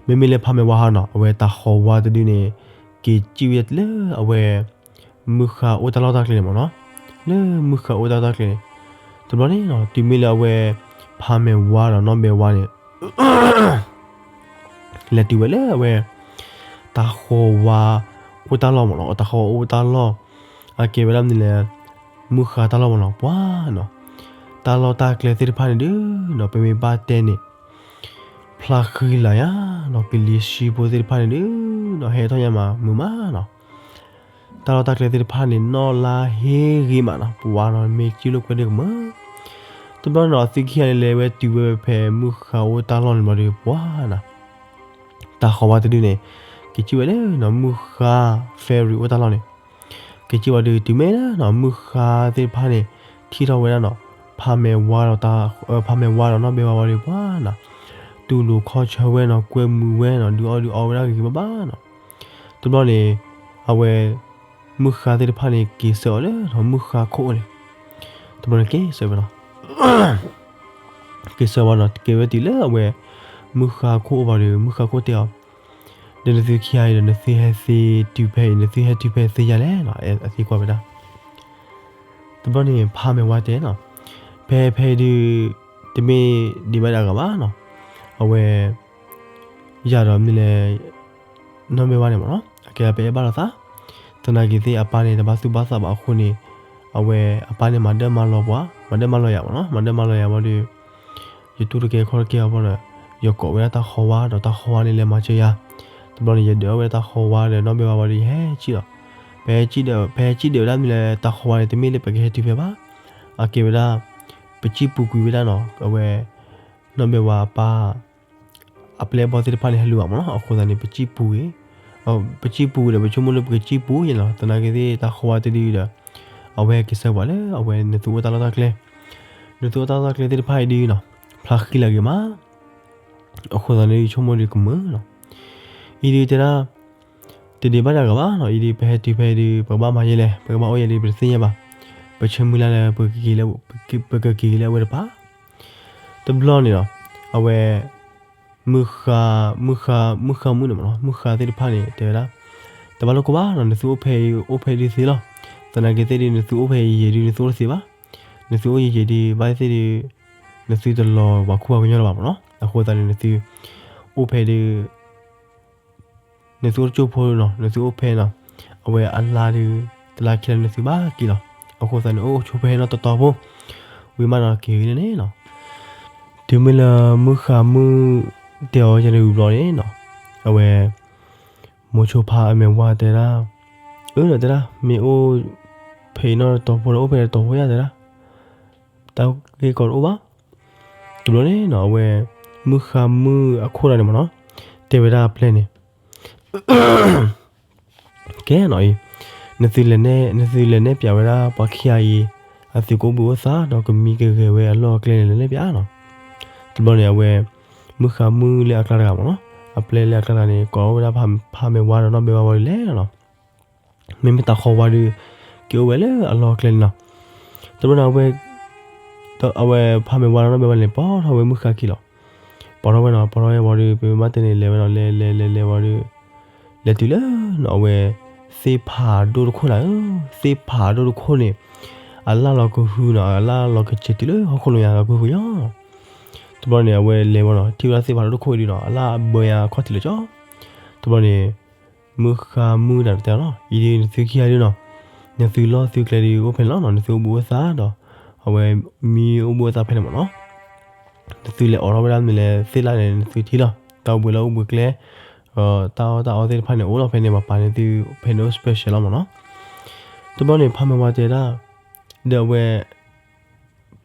မ့မ့ၢ်လၢဖးမဲာ်ဝါဟါနီၤ အဝဲတၢ်ဃီၤဝါတဒုန့ၣ် က့ၤစံၣ်ဝဲလၢအဝဲ မုၢ်ဃါအိၣ်တၢ်လီၢ်တၢ်ကျဲန့ၣ်မ့ၢ်နီၤ, လၢမုၢ်ဃါအိၣ်တၢ်လီၢ်တၢ်ကျဲန့ၣ်, တဘျီန့ၣ်နီၤ တုၤမ့ၢ်လၢအဝဲ ဖးမဲာ်ဝါဒီးနီၢ်ဘဲဝါန့ၣ် လဲၤတုၤဝဲလၢအဝဲ တၢ်ဃီၤဝါအိၣ်တၢ်လီၢ်မ့ၢ်နီၤ, တၢ်ဃီၤဝါအိၣ်တၢ်လီၢ်, အကဲဝဲဒၣ်မနုၤလဲၣ်, မုၢ်ဃါတၢ်လီၢ်မ့ၢ်နီၤ ပှၤနီၤ, တၢ်လီၢ်တၢ်ကျဲသ့ၣ်တဖၣ်န့ၣ်ဒုးနီၤ ပမ့ၢ်ဘၣ်တဲန့ၣ် ဖျါဃံလၤယါနီၤ, ကလံၤဆှံဖိသ့ၣ်တဖၣ်န့ၣ်ဒုးနီၤ ဟဲထီၣ်ညါမးမုာ်မးနီၤ, တၢ်လီၢ်တၢ်ကျဲသ့ၣ်တဖၣ်န့ၣ် နီၣ်လါဟ့ဂ့ၤမးနီၤ, ပှၤနီၤ မ့ၢ်စံၣ်လိာ်ကွဲဒုးကမၢ်, တဘျီန့ၣ်နီၤ အသုခံဂၤန့ၣ် လဲၤဝဲတုၤဝဲဖဲမုၢ်ဃါအိၣ်တၢ်လီၢ်န့ၣ်ဘျီဒီး ပှၤနီၤ တၢ်ဃီၤဝါတဒုန့ၣ် က့ၤစံၣ်ဝဲလၢနီၤ မုၢ်ဃါ ferry အိၣ်တၢ်လီၢ်န့ၣ်, က့ၤစံၣ်ဝဲဒီး တုၤမ့ၢ်လၢနီၤ မုၢ်ဃါသ့ၣ်တဖၣ်န့ၣ် ထံၣ်ထီၣ်ဝဲဒၣ်နီၤ ဖးမဲာ်ဝါဒီး ဖးမဲာ်ဝါဒီးနီၢ်ဘဲဝါဝံၤဒီး ပှၤနီၤ တူၢ်လိာ်ခီၣ်ဆၢဝဲနီၤ ကွဲမုာ်ဝဲနီၤ ဒုးအီၣ်ဒုးအီဝဲဒၣ်ဂ့ၤဂ့ၤဘၣ်ဘၣ်နီၤ, တဘျီန့ၣ် အဝဲ မုၢ်ဃါသ့ၣ်တဖၣ်န့ၣ် က့ၤဆၢအီၤလၢနီၤ မုၢ်ဃါခိၣ်န့ၣ်, တဘျီန့ၣ်က့ၤဆၢဝဲနီၤ က့ၤဆၢဝဲနီၤ က့ၤဝဲတုၤလၢအဝဲ မုၢ်ဃါခိၣ်အိၣ်ဘၣ်ဒီး မုၢ်ဃါခိၣ်တဲအီၤ, ဒီးနသုခံဂၤအံၤဒီး နသုဟဲသ့တုၤဖဲအံၤ နသုဟဲတုၤဖဲသ့ယၤလဲၣ်နီၤ အသံကွၢ်ဝဲဒၣ်, တဘျီန့ၣ် ဖးမဲာ်ဝါတဲနီၤ, ဖဲဖဲဒုး တမ့ၢ်ဒံးဘၣ်ဒၣ်ဂၤဘၣ်နီၤ, အဝဲ ယၤဒီးမနုၤလဲၣ် နီၢ်ဘဲဝါန့ၣ်မ့ၢ်နီၤ အကဲပအဲၣ်ဘၣ်လိာ်သး, သနာ်က့သ့ၣ်အပၢ်န့ၣ် တဘၣ်သူၣ်ဘၣ်သးဘၣ်အဃိန့ၣ်, အဝဲအပၢ်န့ၣ် မၤဒၢမၤလီၤပှၤ မၤဒၢမၤလီၤယၤမ့ၢ်နီၤ မၤဒၢမၤလီၤယၤဝံၤဒီး, ယတူၢ်တကဲခီၣ်တကဲအီၤဘၣ်ဒီး, ယကိးဝဲဒၣ်တၢ်ဃီၤဝါဒီးတၢ်ဃီၤဝါန့ၣ် လဲၤမၤစၢၤယၤ, တဘျီန့ၣ် ယဒၢးအီၣ်ဝဲဒၣ်တၢ်ဃီၤဝါဒီးနီၢ်ဘဲဝါဝံၤဒီး ယဟဲစံၣ်လီၤ, ပဟဲစံၣ်ဒီး ပဟဲစံၣ်ဒၢးဝဲဒၣ်မနုၤလဲၣ် တၢ်ဃီၤဝါန့ၣ် တမ့ၢ်လၢပကဟဲတုၤဖဲဘၣ်, အကဲဝဲဒၣ် ပစံၣ်ပူၤကွံာ်ဝဲဒၣ်နီၤ အဝဲ နီၢ်ဘဲဝါအပၢ် အပျဲၢ်အဘီၣ်သ့ၣ်တဖၣ်န့ၣ် ဟဲလူၤဘၣ်မ့ၢ်နီၤ အဃိသတးန့ၣ် ပစံၣ်ပူၤဂ့ၤ, ပစံၣ်ပူၤဒီး ပဆိကမိၣ်လၢပကစံၣ်ပူၤယဲၢ်လီၤ သနာ်က့သ့ၣ်တၢ်ဃီၤဝါတဒုဒီး, အဝဲဟဲက့ၤဆၢပှၤလၢအဝဲနသုအိၣ်တၢ်လီၢ်တၢ်ကျဲ, နသုအိၣ်တၢ်လီၢ်တၢ်ကျဲသ့ၣ်တဖၣ်အံၤဒုနီၤ, ဖျါဃံလၤဂ့ၤမး, အဃိသတးန့ၣ် ယဆိကမိၣ်ဒီးကမၢနီၤ, အံၤဒုတဲဒၣ် တဒံးဘၣ်ဒၣ်ဂၤဘၣ်နီၤ အံၤဒုး ပဟဲတုၤဖဲအံၤဒုး ပကဘၣ်မၤယဲလဲၣ် ပကဘၣ်အိၣ်ယဲဒုး ပတသ့ၣ်ညါဘၣ်, ပဆၢမုၢ်လၢ်လၢ ပကက့ၤလၢအဝဲတပၤ, တဘျီန့ၣ်ဒီး အဝဲ မုၢ်ဃါ မုၢ်ဃါ မုၢ်ဃါမုၣ်န့ၣ်မ့ၢ်နီၤ မုၢ်ဃါသ့ၣ်တဖၣ်န့ၣ် တဲဝဲဒၣ်, တဘၣ်လိၣ်ကိၢ်ဘၣ်နီၤ နသုအိၣ်ဖဲအံၤ အိၣ်ဖဲဒုးသ့လီၤ, သနာ်က့သ့ၣ်ဒုး နသုအိၣ်ဖဲအံၤယံာ်ဒုး နသုအိၣ်တသ့ဘၣ်, နသုအိၣ်ယံာ်ယံာ်ဒုး ဘၣ်သ့ၣ်ဒုး နသုတလီၤပှၤခိၣ်ပှၤကညီလၢၤဘၣ်မ့ၢ်နီၤ, အဃိသတးန့ၣ် နသု အိၣ်ဖဲဒုး နသုအိၣ်တကၠိၢ်ဖိနီၤ နသုအိၣ်ဖဲနီၤ, အဝဲအလါဒုး တလါခံလၢနသုဘၣ်က့ၤလီၤ, အဃိသတးန့ၣ် အိၣ်ဆိဖဲနီၤတတီၤဖိ, ဝံၤမးနီၤ က့ၤဂ့ၤန့ၣ်နီၤ, တုၤမ့ၢ်လၢမုၢ်ဃါမုၣ်တဲအီၤယၤန့ၣ်ဝံၤဘျီန့ၣ်နီၤ, အဝဲ မိၤဆိဖါအမဲာ်ဝါတဲဒၣ်, အၢဒီးတဲဒၣ် မ့ၢ်အိၣ်ဖဲအံၤနီၤတတီၤဖိဒီး အိၣ်ဖဲတတီၤဖိယၤတဲဒၣ်, တၢ်ဂ့ၢ်ကီတအိၣ်ဘၣ်, တဘျီန့ၣ်နီၤ အဝဲ မုၢ်ဃါမုၣ်အခိၣ်တဂၤန့ၣ်မ့ၢ်နီၤ, တဲဝဲဒၣ်အပျဲၢ်န့ၣ် ကဲနီၤအံၤ, နသုလဲၤနဲၣ် နသုလဲၤနဲၣ်ပၠးဝဲဒၣ်ပှၤခံဂၤအံၤ အသုးကအိၣ်ဘှံးအိၣ်သါ ဒီးကမံကဂဲၤဝဲအလီၢ်အကျဲန့ၣ် လဲၤနဲၣ်ပၠးနီၤ, တဘျီန့ၣ် အဝဲ မုၢ်ဃါမုၣ်လၢအကျါတဂၤမ့ၢ်နီၤ, အပျဲၢ်လၢအကျါတဂၤန့ၣ် ကိးဝဲဒၣ်ဖါမဲာ်ဝါဒီးနီၢ်ဘဲဝါဝံၤဒီးလဲၤလီၤနီၤ, မ့မ့ၢ်တၢ်ဃီဝါဒီး က့ၤအိၣ်ဝဲလၢအလီၢ်အကျဲန့ၣ်လီၤ, တဘျီန့ၣ် အဝဲ အဝဲဖါမဲာ်ဝါဒီးနီၢ်ဘဲဝါန့ၣ် ပိာ်ထီၣ်ဝဲမုၢ်ဃါခံလီၤ, ပိာ်ထီၣ်ဝဲနီၤ ပိာ်ထီၣ်ဝဲဝံၤဒီး ပမ့ၢ်ဘၣ်တဲန့ၣ် လဲၤဝဲနီၤ လဲၤလဲၤလဲၤလဲၤဝံၤဒီး လဲၤတုၤလၢနီၤ အဝဲ သ့ၣ်ဖးဒိၣ်တခိၣ်နၤဧၢ, သ့ၣ်ဖးဒိၣ်တခိၣ်န့ၣ် အလၢ်လီၤကဟုနီၤ အလၢ်လီၤကစဲၤတုၤလၢဟီၣ်ခိၣ်လိၤညါလီၤကဟုကညီၤ, တဘျီန့ၣ် အဝဲလဲၤဝဲနီၤ ထံၣ်ဝဲဒၣ်သ့ၣ်ဖးဒိၣ်တခိၣ်အံၤဒုးနီၤ အလၢ်အဘၢညါအခီၣ်ထံးလၢကၠီ, တဘျီန့ၣ် မုၢ်ဃါမုၣ်တဂၤတဲလီၤ အံၤဒုးနသုခံဂၤဒုးနီၤ, နသုလီၢ်သုကျဲဒုးအိၣ်ဖဲန့ၣ်လီၤနီၤ နသုအိၣ်ဘှံးအိၣ်သါဒီး အဝဲမံအိၣ်ဘှံးအိၣ်သါဖဲန့ၣ်မ့ၢ်နီၤ, နသုလဲၤအိးထီၣ်ဝဲဒၣ်မနုၤလဲၣ်သ့ၣ်လၢ်န့ၣ် နသုထံၣ်လီၤ, တၢ်အိၣ်ဘှံးလၢအိၣ်ဘှံးကျဲ တၢ်အီၣ်တၢ်အီသ့ၣ်တဖၣ်န့ၣ် အိၣ်လီၤဖဲန့ၣ် ပှၤပာ်န့ၢ်သုဖဲန့ၣ်အိၣ် special လီၤမ့ၢ်နီၤ, တဘျီန့ၣ် ဖါမဲာ်ဝါတဲဒၣ် ဒီးအဝဲ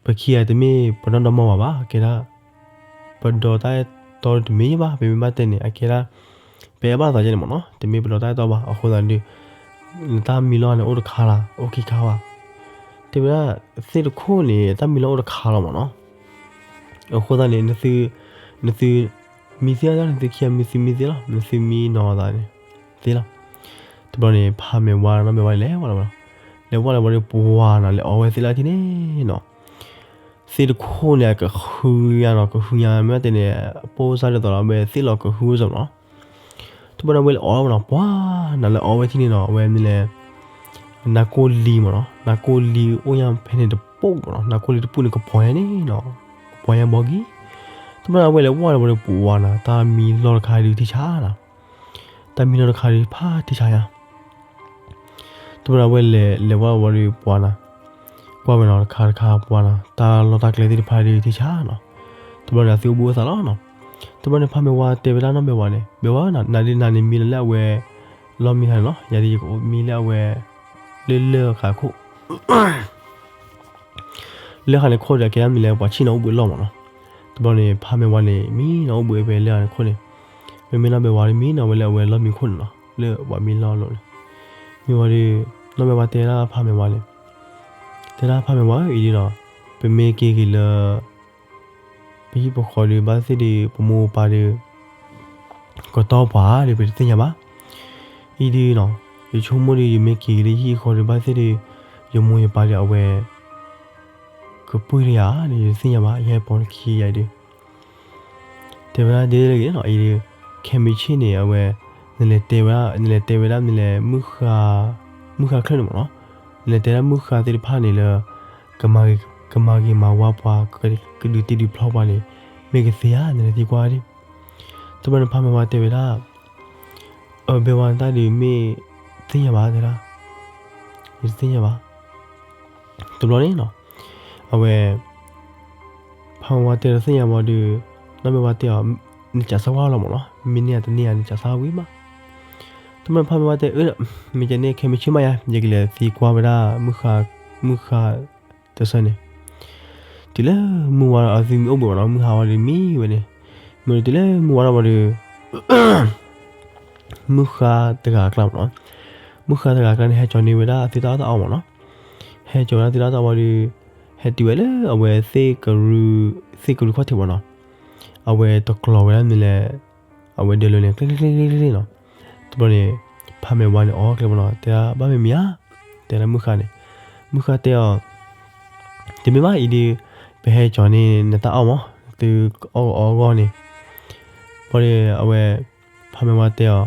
ပခံဂၤတမ့ၢ်ပနီၢ်ဒီမါဝၤဘၣ် အကဲဒၣ် ပဒီးတၢ်အဲၣ်တီတမ့ၢ်ဘၣ် ပမ့ၢ်ဘၣ်တဲန့ၣ် အကဲဒၣ် ပအဲၣ်ဘၣ်သးယဲန့ၣ်မ့ၢ်နီၤ တမ့ၢ်ပဒီးတၢ်အဲၣ်တီဘၣ် အဃိသတးဒီး နတၢ်မံလီၢ်န့ၣ်အိၣ်တခါလီၤ အိၣ်ခံခါဘၣ် တဲဝဲဒၣ် သ့ၣ်တခိၣ်န့ၣ် တၢ်မံလီၢ်အိၣ်တခါလီၤမ့ၢ်နီၤ အဃိသတးန့ၣ် နသု နသု မံသ့လီၤ နသုခံဂၤမံသုမံသ့လီၤ နသုမံနီၤသးန့ၣ် သ့လီၤ တဘျီန့ၣ် ဖါမဲာ်ဝါနီၢ်မဲာ်ဝါန့ၣ်လဲၤဝဲလီၤ လဲၤဝဲလီၤဝံၤဒီးပှၤနီၤ လဲၤအီဝဲသ့ၣ်လၢထံန့ၣ်နီၤ, သ့ၣ်တခိၣ်န့ၣ် အကဟုညါနီၤ, ကဟုညါမ့ၢ်တဲန့ၣ် ပိၢ်စၢ်ဒ်သိးလီၤ အဝဲသ့ၣ်လီၤကဟုဝဲစ့ၢ်နီၤ. တဘျီန့ၣ် အဝဲလဲၤအီမ့ၢ်နီၤ, ပှၤနီၤ လဲၤအီဝဲထံန့ၣ်နီၤ, အဝဲမ့ၢ်လဲၤ နါကိၢ်လံမ့ၢ်နီၤ, နါကိၢ်လံအိၣ်ညါဖဲန့ၣ်တပူၤမ့ၢ်နီၤ, နါကိၢ်လံတပူၤန့ၣ် ကပီၤညါန့ၣ်နီၤ, ကပီၤညါဘီကံ. တဘျီန့ၣ် အဝဲလဲၤဝဲလီၤဝံၤဒီးပှၤနီၤ တၢ်မံလီၢ်တခါဒုးထံဆါနီၤ, တၢ်မံလီၢ်တခါဒုးဖးထံဆါယါ တဘျီန့ၣ်အဝဲလဲၤ လဲၤဝဲဝံၤဒီးပှၤနီၤ, ကွၢ်ဝဲနီၤ တခါတခါပှၤနီၤ တၢ်လီၢ်တၢ်ကျဲသ့ၣ်တဖၣ်ဒုးထံဆါနီၤ. တဘျီန့ၣ် အသုအိၣ်ဘှံးအိၣ်သါလီၤနီၤ. တဘျီန့ၣ် ဖးမဲာ်ဝါတဲဝဲဒၣ်နီၢ်မဲာ်ဝါန့ၣ် မဲာ်ဝါဧၢနီၤ, နၤဒုးနၤန့ၣ်မံလီၤလၢအဝဲ လီၢ်မံခါန့ၣ်လီၤ, ယၤဒုးယကအိၣ်မံလၢအဝဲ လၢလၢၢ်ဃာ်ခိၣ် လၢဃာ်န့ၣ်ခိၣ်ဒီး ကဲဒၣ်မံလၢပှၤဆံၣ်နီၤအိၣ်ဘှံးအလီၢ်မ့ၢ်နီၤ. တဘျီန့ၣ် ဖးမဲာ်ဝါန့ၣ် မံနီၤအိၣ်ဘှံးဖဲလၢဃာ်န့ၣ်ခိၣ်န့ၣ်, မ့မ့ၢ်နီၢ်မဲာ်ဝါဒုးမံနီၤဝဲလၢအဝဲလီၢ်မံခိၣ်န့ၣ်နီၤ, လၢပှၤမံလီၢ်လီၤန့ၣ်. မ့ၢ်ဝံၤဒီး နီၢ်မဲာ်ဝါတဲဒၣ်ဖးမဲာ်ဝါန့ၣ်, တဲဒၣ်ဖးမဲာ်ဝါဧၢ အံၤဒုးနီၤ, ပမ့ၢ်က့ၤက့ၤလၢ ပဟံၣ်ပဃီဒုး ဘၣ်သ့ၣ်ဒုး ပမိၢ်ပပၢ်ဒုး ကတီၢ်ပှၤဧါဒီး ပတသ့ၣ်ညါဘၣ်. အံၤဒုးနီၤ, ယဆိကမိၣ်ဒီး ယမ့ၢ်က့ၤက့ၤလၢယဟံၣ်ဃီဒီး ဘၣ်သ့ၣ်ဒီး ယမိၢ်ယပၢ်ဒီးအဝဲ ကပုၢ်တယၤဧါဒီး ယတသ့ၣ်ညါဘၣ်, ယဟဲပိာ်လၢခံယၤအံၤဒုး တဲဝဲဒၣ်ဒ်လဲၣ်ဂ့ၤနီၤ, အံၤဒုး ခဲမုၢ်ဆ့ၣ်န့ၣ် အဝဲ နလဲၤတဲဝဲဒၣ် နလဲၤတဲဝဲဒၣ်မ့ၢ်လဲၣ် မုၢ်ဃါချၢၣ်န့ၣ်မ့ၢ်နီၤ, နလဲၤတဲဒၣ်မုၢ်ဃါသ့ၣ်တဖၣ်န့ၣ်လၢ ကမၤဂ့ၤမၤဝါပှၤ ကဒုးတ့ဒုးဖျီပှၤန့ၣ် မ့ၢ်ကသ့ဧါ နလဲၤသံကွၢ်ဒၣ်. တဘျီန့ၣ် ဖးမဲာ်ဝါတဲဝဲဒၣ် အၢ ဘဲဝါနတၢ်ဒုးမ့ၢ်သ့ၣ်ညါဘၣ်တဲဒၣ်, ယတသ့ၣ်ညါဘၣ်. တဘျီန့ၣ်နီၤ, အဝဲ ဖးမဲာ်ဝါတဲတသ့ၣ်ညါဘၣ်ဒီး နီၢ်မဲာ်ဝါတဲအီၤ နစးစၢ်ဝါလီၤမ့ၢ်နီၤ, မ့ၢ်န့ၢ်အတန့ၢ်ဧါ နစးစၢ်ဝံၤမး. တဘျီဖးမဲာ်ဝါတဲအၢ မ့ၢ်ကဲန့ၣ် ခဲမုၢ်ဆ့ၣ်မးယါ ယကလဲၤသံကွၢ်ဝဲဒၣ် မုၢ်ဃါတဆၢန့ၣ် တုၤလၢမုၢ်ဝါဒီးအသုမံအိၣ်ဘှံးမ့ၢ်နီၤ, မုၢ်ဟါဝါဒီးမံဝဲန့ၣ်, မ့ၢ်တုၤလၢမုၢ်ဝါထီၣ်ဝံၤဒီး မုၢ်ဃါတဂၤအကျါမ့ၢ်နီၤ, မုၢ်ဃါတဂၤအကျါန့ၣ် ဟဲကၠီၤန့ၢ်ဝဲဒၣ်အသုတၢ်အီၣ်တၢ်အီမ့ၢ်နီၤ, ဟဲကၠီၤဝဲဒၣ်သုတၢ်အီၣ်တၢ်အီဝံၤဒီး ဟဲတုၤဝဲလၢအဝဲသ့ၣ်ကရူၢ် သ့ၣ်ကရူၢ်ခီၣ်ထံးမ့ၢ်နီၤ, အဝဲတကျီၤဝဲဒၣ်မ့ၢ်လဲၣ်, အဝဲဒၢးလၢန့ၣ် ကျ့ကျ့ကျ့ကျ့နီၤ, တဘျီန့ၣ် ဖးမဲာ်ဝါန့ၣ်အီၣ်ကျဲမ့ၢ်နီၤ, တဲဒၣ်ဘၣ်မ့ၢ်မ့ၢ်ဧါ, တဲဒၣ်မုၢ်ဃါန့ၣ်, မုၢ်ဃါတဲအီၤ တမ့ၢ်ဘၣ်အံၤဒီး ပဟဲကၠီၤန့ၢ်နတၢ်အီၣ်မ့ၢ် သုအီၣ်အီအဂီၢ်န့ၣ်, ဘၣ်ဒီးအဝဲ ဖးမဲာ်ဝါတဲအီၤ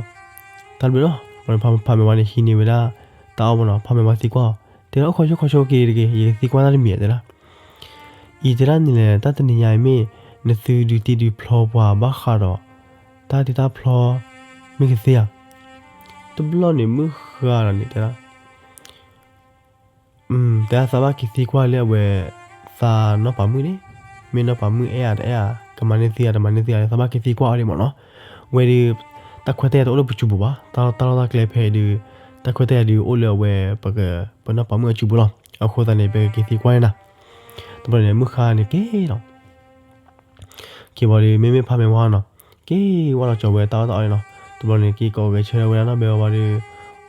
တၢ်တဘျုးလီၤ, ဘၣ်ဒီးဖးမဲာ်ဝါန့ၣ်ဟံးန့ၢ်ဝဲဒၣ်တၢ်အီၣ်မ့ၢ်နီၤ, ဖးမဲာ်ဝါသံကွၢ်အီၤ တဲဒၣ်အိၣ်ခီဆိခီဆိက့ၤတက့ၢ်, ယကသံကွၢ်တၢ်တမံၤတဲဒၣ်, အံၤတဲဒၣ်န့ၣ်လဲၣ် တၢ်တနံၤညါအံၤမ့ၢ် နသုဒုးတ့ဒုးဖျီပှၤဘၣ်ဃးဒီး တၢ်တ့တၢ်ဖျီ မ့ၢ်ကသ့ဧါ, တဘျီန့ၣ်မုၢ်ဃါလီၤန့ၣ်တဲဒၣ် တဲဒၣ်သးဘၣ်က့ၤသံကွၢ်လၢအဝဲ သးနီၢ်ပၤမုၣ်န့ၣ်, မ့ၢ်နီၢ်ပၤမုၣ်အဲၣ်အတအဲၣ်ဧါ, ကမၤန့ၢ်သုဧါ တမၤန့ၢ်သုဧါ သးဘၣ်က့ၤသံကွၢ်အီၤဒံးမ့ၢ်နီၤ, ဝဲဒီး တၢ်ခွဲးတၢ်ယာ်တအိၣ်လၢပစုပူၤဘၣ်, တၢ်လီၢ်တၢ်ကျဲဖဲအံၤဒီး တၢ်ခွဲးတၢ်ယာ်ဒုးအိၣ်လၢအဝဲ ပနီၢ်ပၤမုၣ်အစုပူၤလီၤ, အဃိသတးန့ၣ် ပကက့ၤသံကွၢ်န့ၣ်နၤ, တဘျီန့ၣ် မုၢ်ဃါန့ၣ်က့ၤလီၤ က့ၤဝံၤဒီး မ့မ့ၢ်ဖးမဲာ်ဝါနီၤ, က့ၤဝဲလီၤကၠီၤဝဲတၢ်အီၣ်တၢ်အီန့ၣ်နီၤ, တဘျီန့ၣ် က့ၤကိးဂဲၤဆၢထၢၣ်ဝဲဒၣ်နီၢ်ဘဲဝါဒီး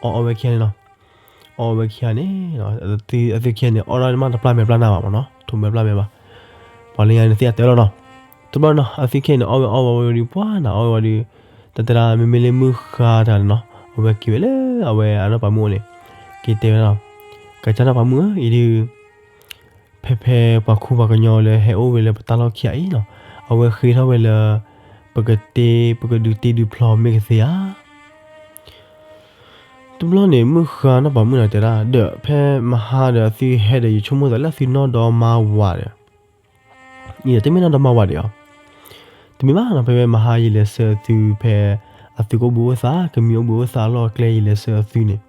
အီၣ်အီၣ်ဝဲခံဂၤန့ၣ်နီၤ, အီၣ်ဝဲခံဂၤန့ၣ်, အသုခံဂၤန့ၣ် အီၣ်ဒၣ်မးတပျၢ်မဲာ်ပျၢ်နၢ်ဘၣ်မ့ၢ်နီၤ, ထိးမဲာ်ပျၢ်မဲာ်ဘၣ်, ပှၤလၢညါန့ၣ်သ့ၣ်အတဲလီၤနီၤ, တဘျီနီၤ အသုခံဂၤန့ၣ် အီၣ်ဝဲအီၣ်ဝဲဝံၤဒီး ပှၤနၤအီၣ်ဝဲဝံၤဒီး တၢ်တဲဒၣ်မ့မ့ၢ်လၢမုၢ်ဃါတဂၤန့ၣ်နီၤ, အဝဲက့ၤဝဲလၢအဝဲအနီၢ်ပၤမုၣ်အအိၣ်န့ၣ်, က့ၤတဲဝဲဒၣ်, ကစၢ်နီၢ်ပၤမုၣ်ဧၢ, အံၤဒုး ဖဲဖဲပှၤခူပှၤကညီလၢဟဲအိၣ်ဝဲလၢပတၢ်လီၢ်ခံဂၤအံၤနီၤ, အဝဲဃ့ထီၣ်ဝဲလၢ ပကတ့ ပကဒုးတ့ဒုးဖျီမ့ၢ်ကသ့ဧါ. တဘျီန့ၣ် မုၢ်ဃါနီၢ်ပၤမုၣ်န့ၣ်တဲဒၣ် ဒီးဖဲမဟါဒီးအသုဟဲဒီး ယဆိကမိၣ်သးလၢအသုနီၢ်ဒီမါဝၤဒီး အံၤဒီးတမ့ၢ်နီၢ်ဒီမါဝၤဒံးဧါ, တမ့ၢ်ဘၣ်နီၤ, ဖဲဖဲမဟါယလဲၤဆှၢအသုဖဲ အသုကအိၣ်ဘှံးအိၣ်သါ ကမံအိၣ်ဘှံးအိၣ်သါအလီၢ်အကျဲ ယလဲၤဆှၢအသုန့ၣ်,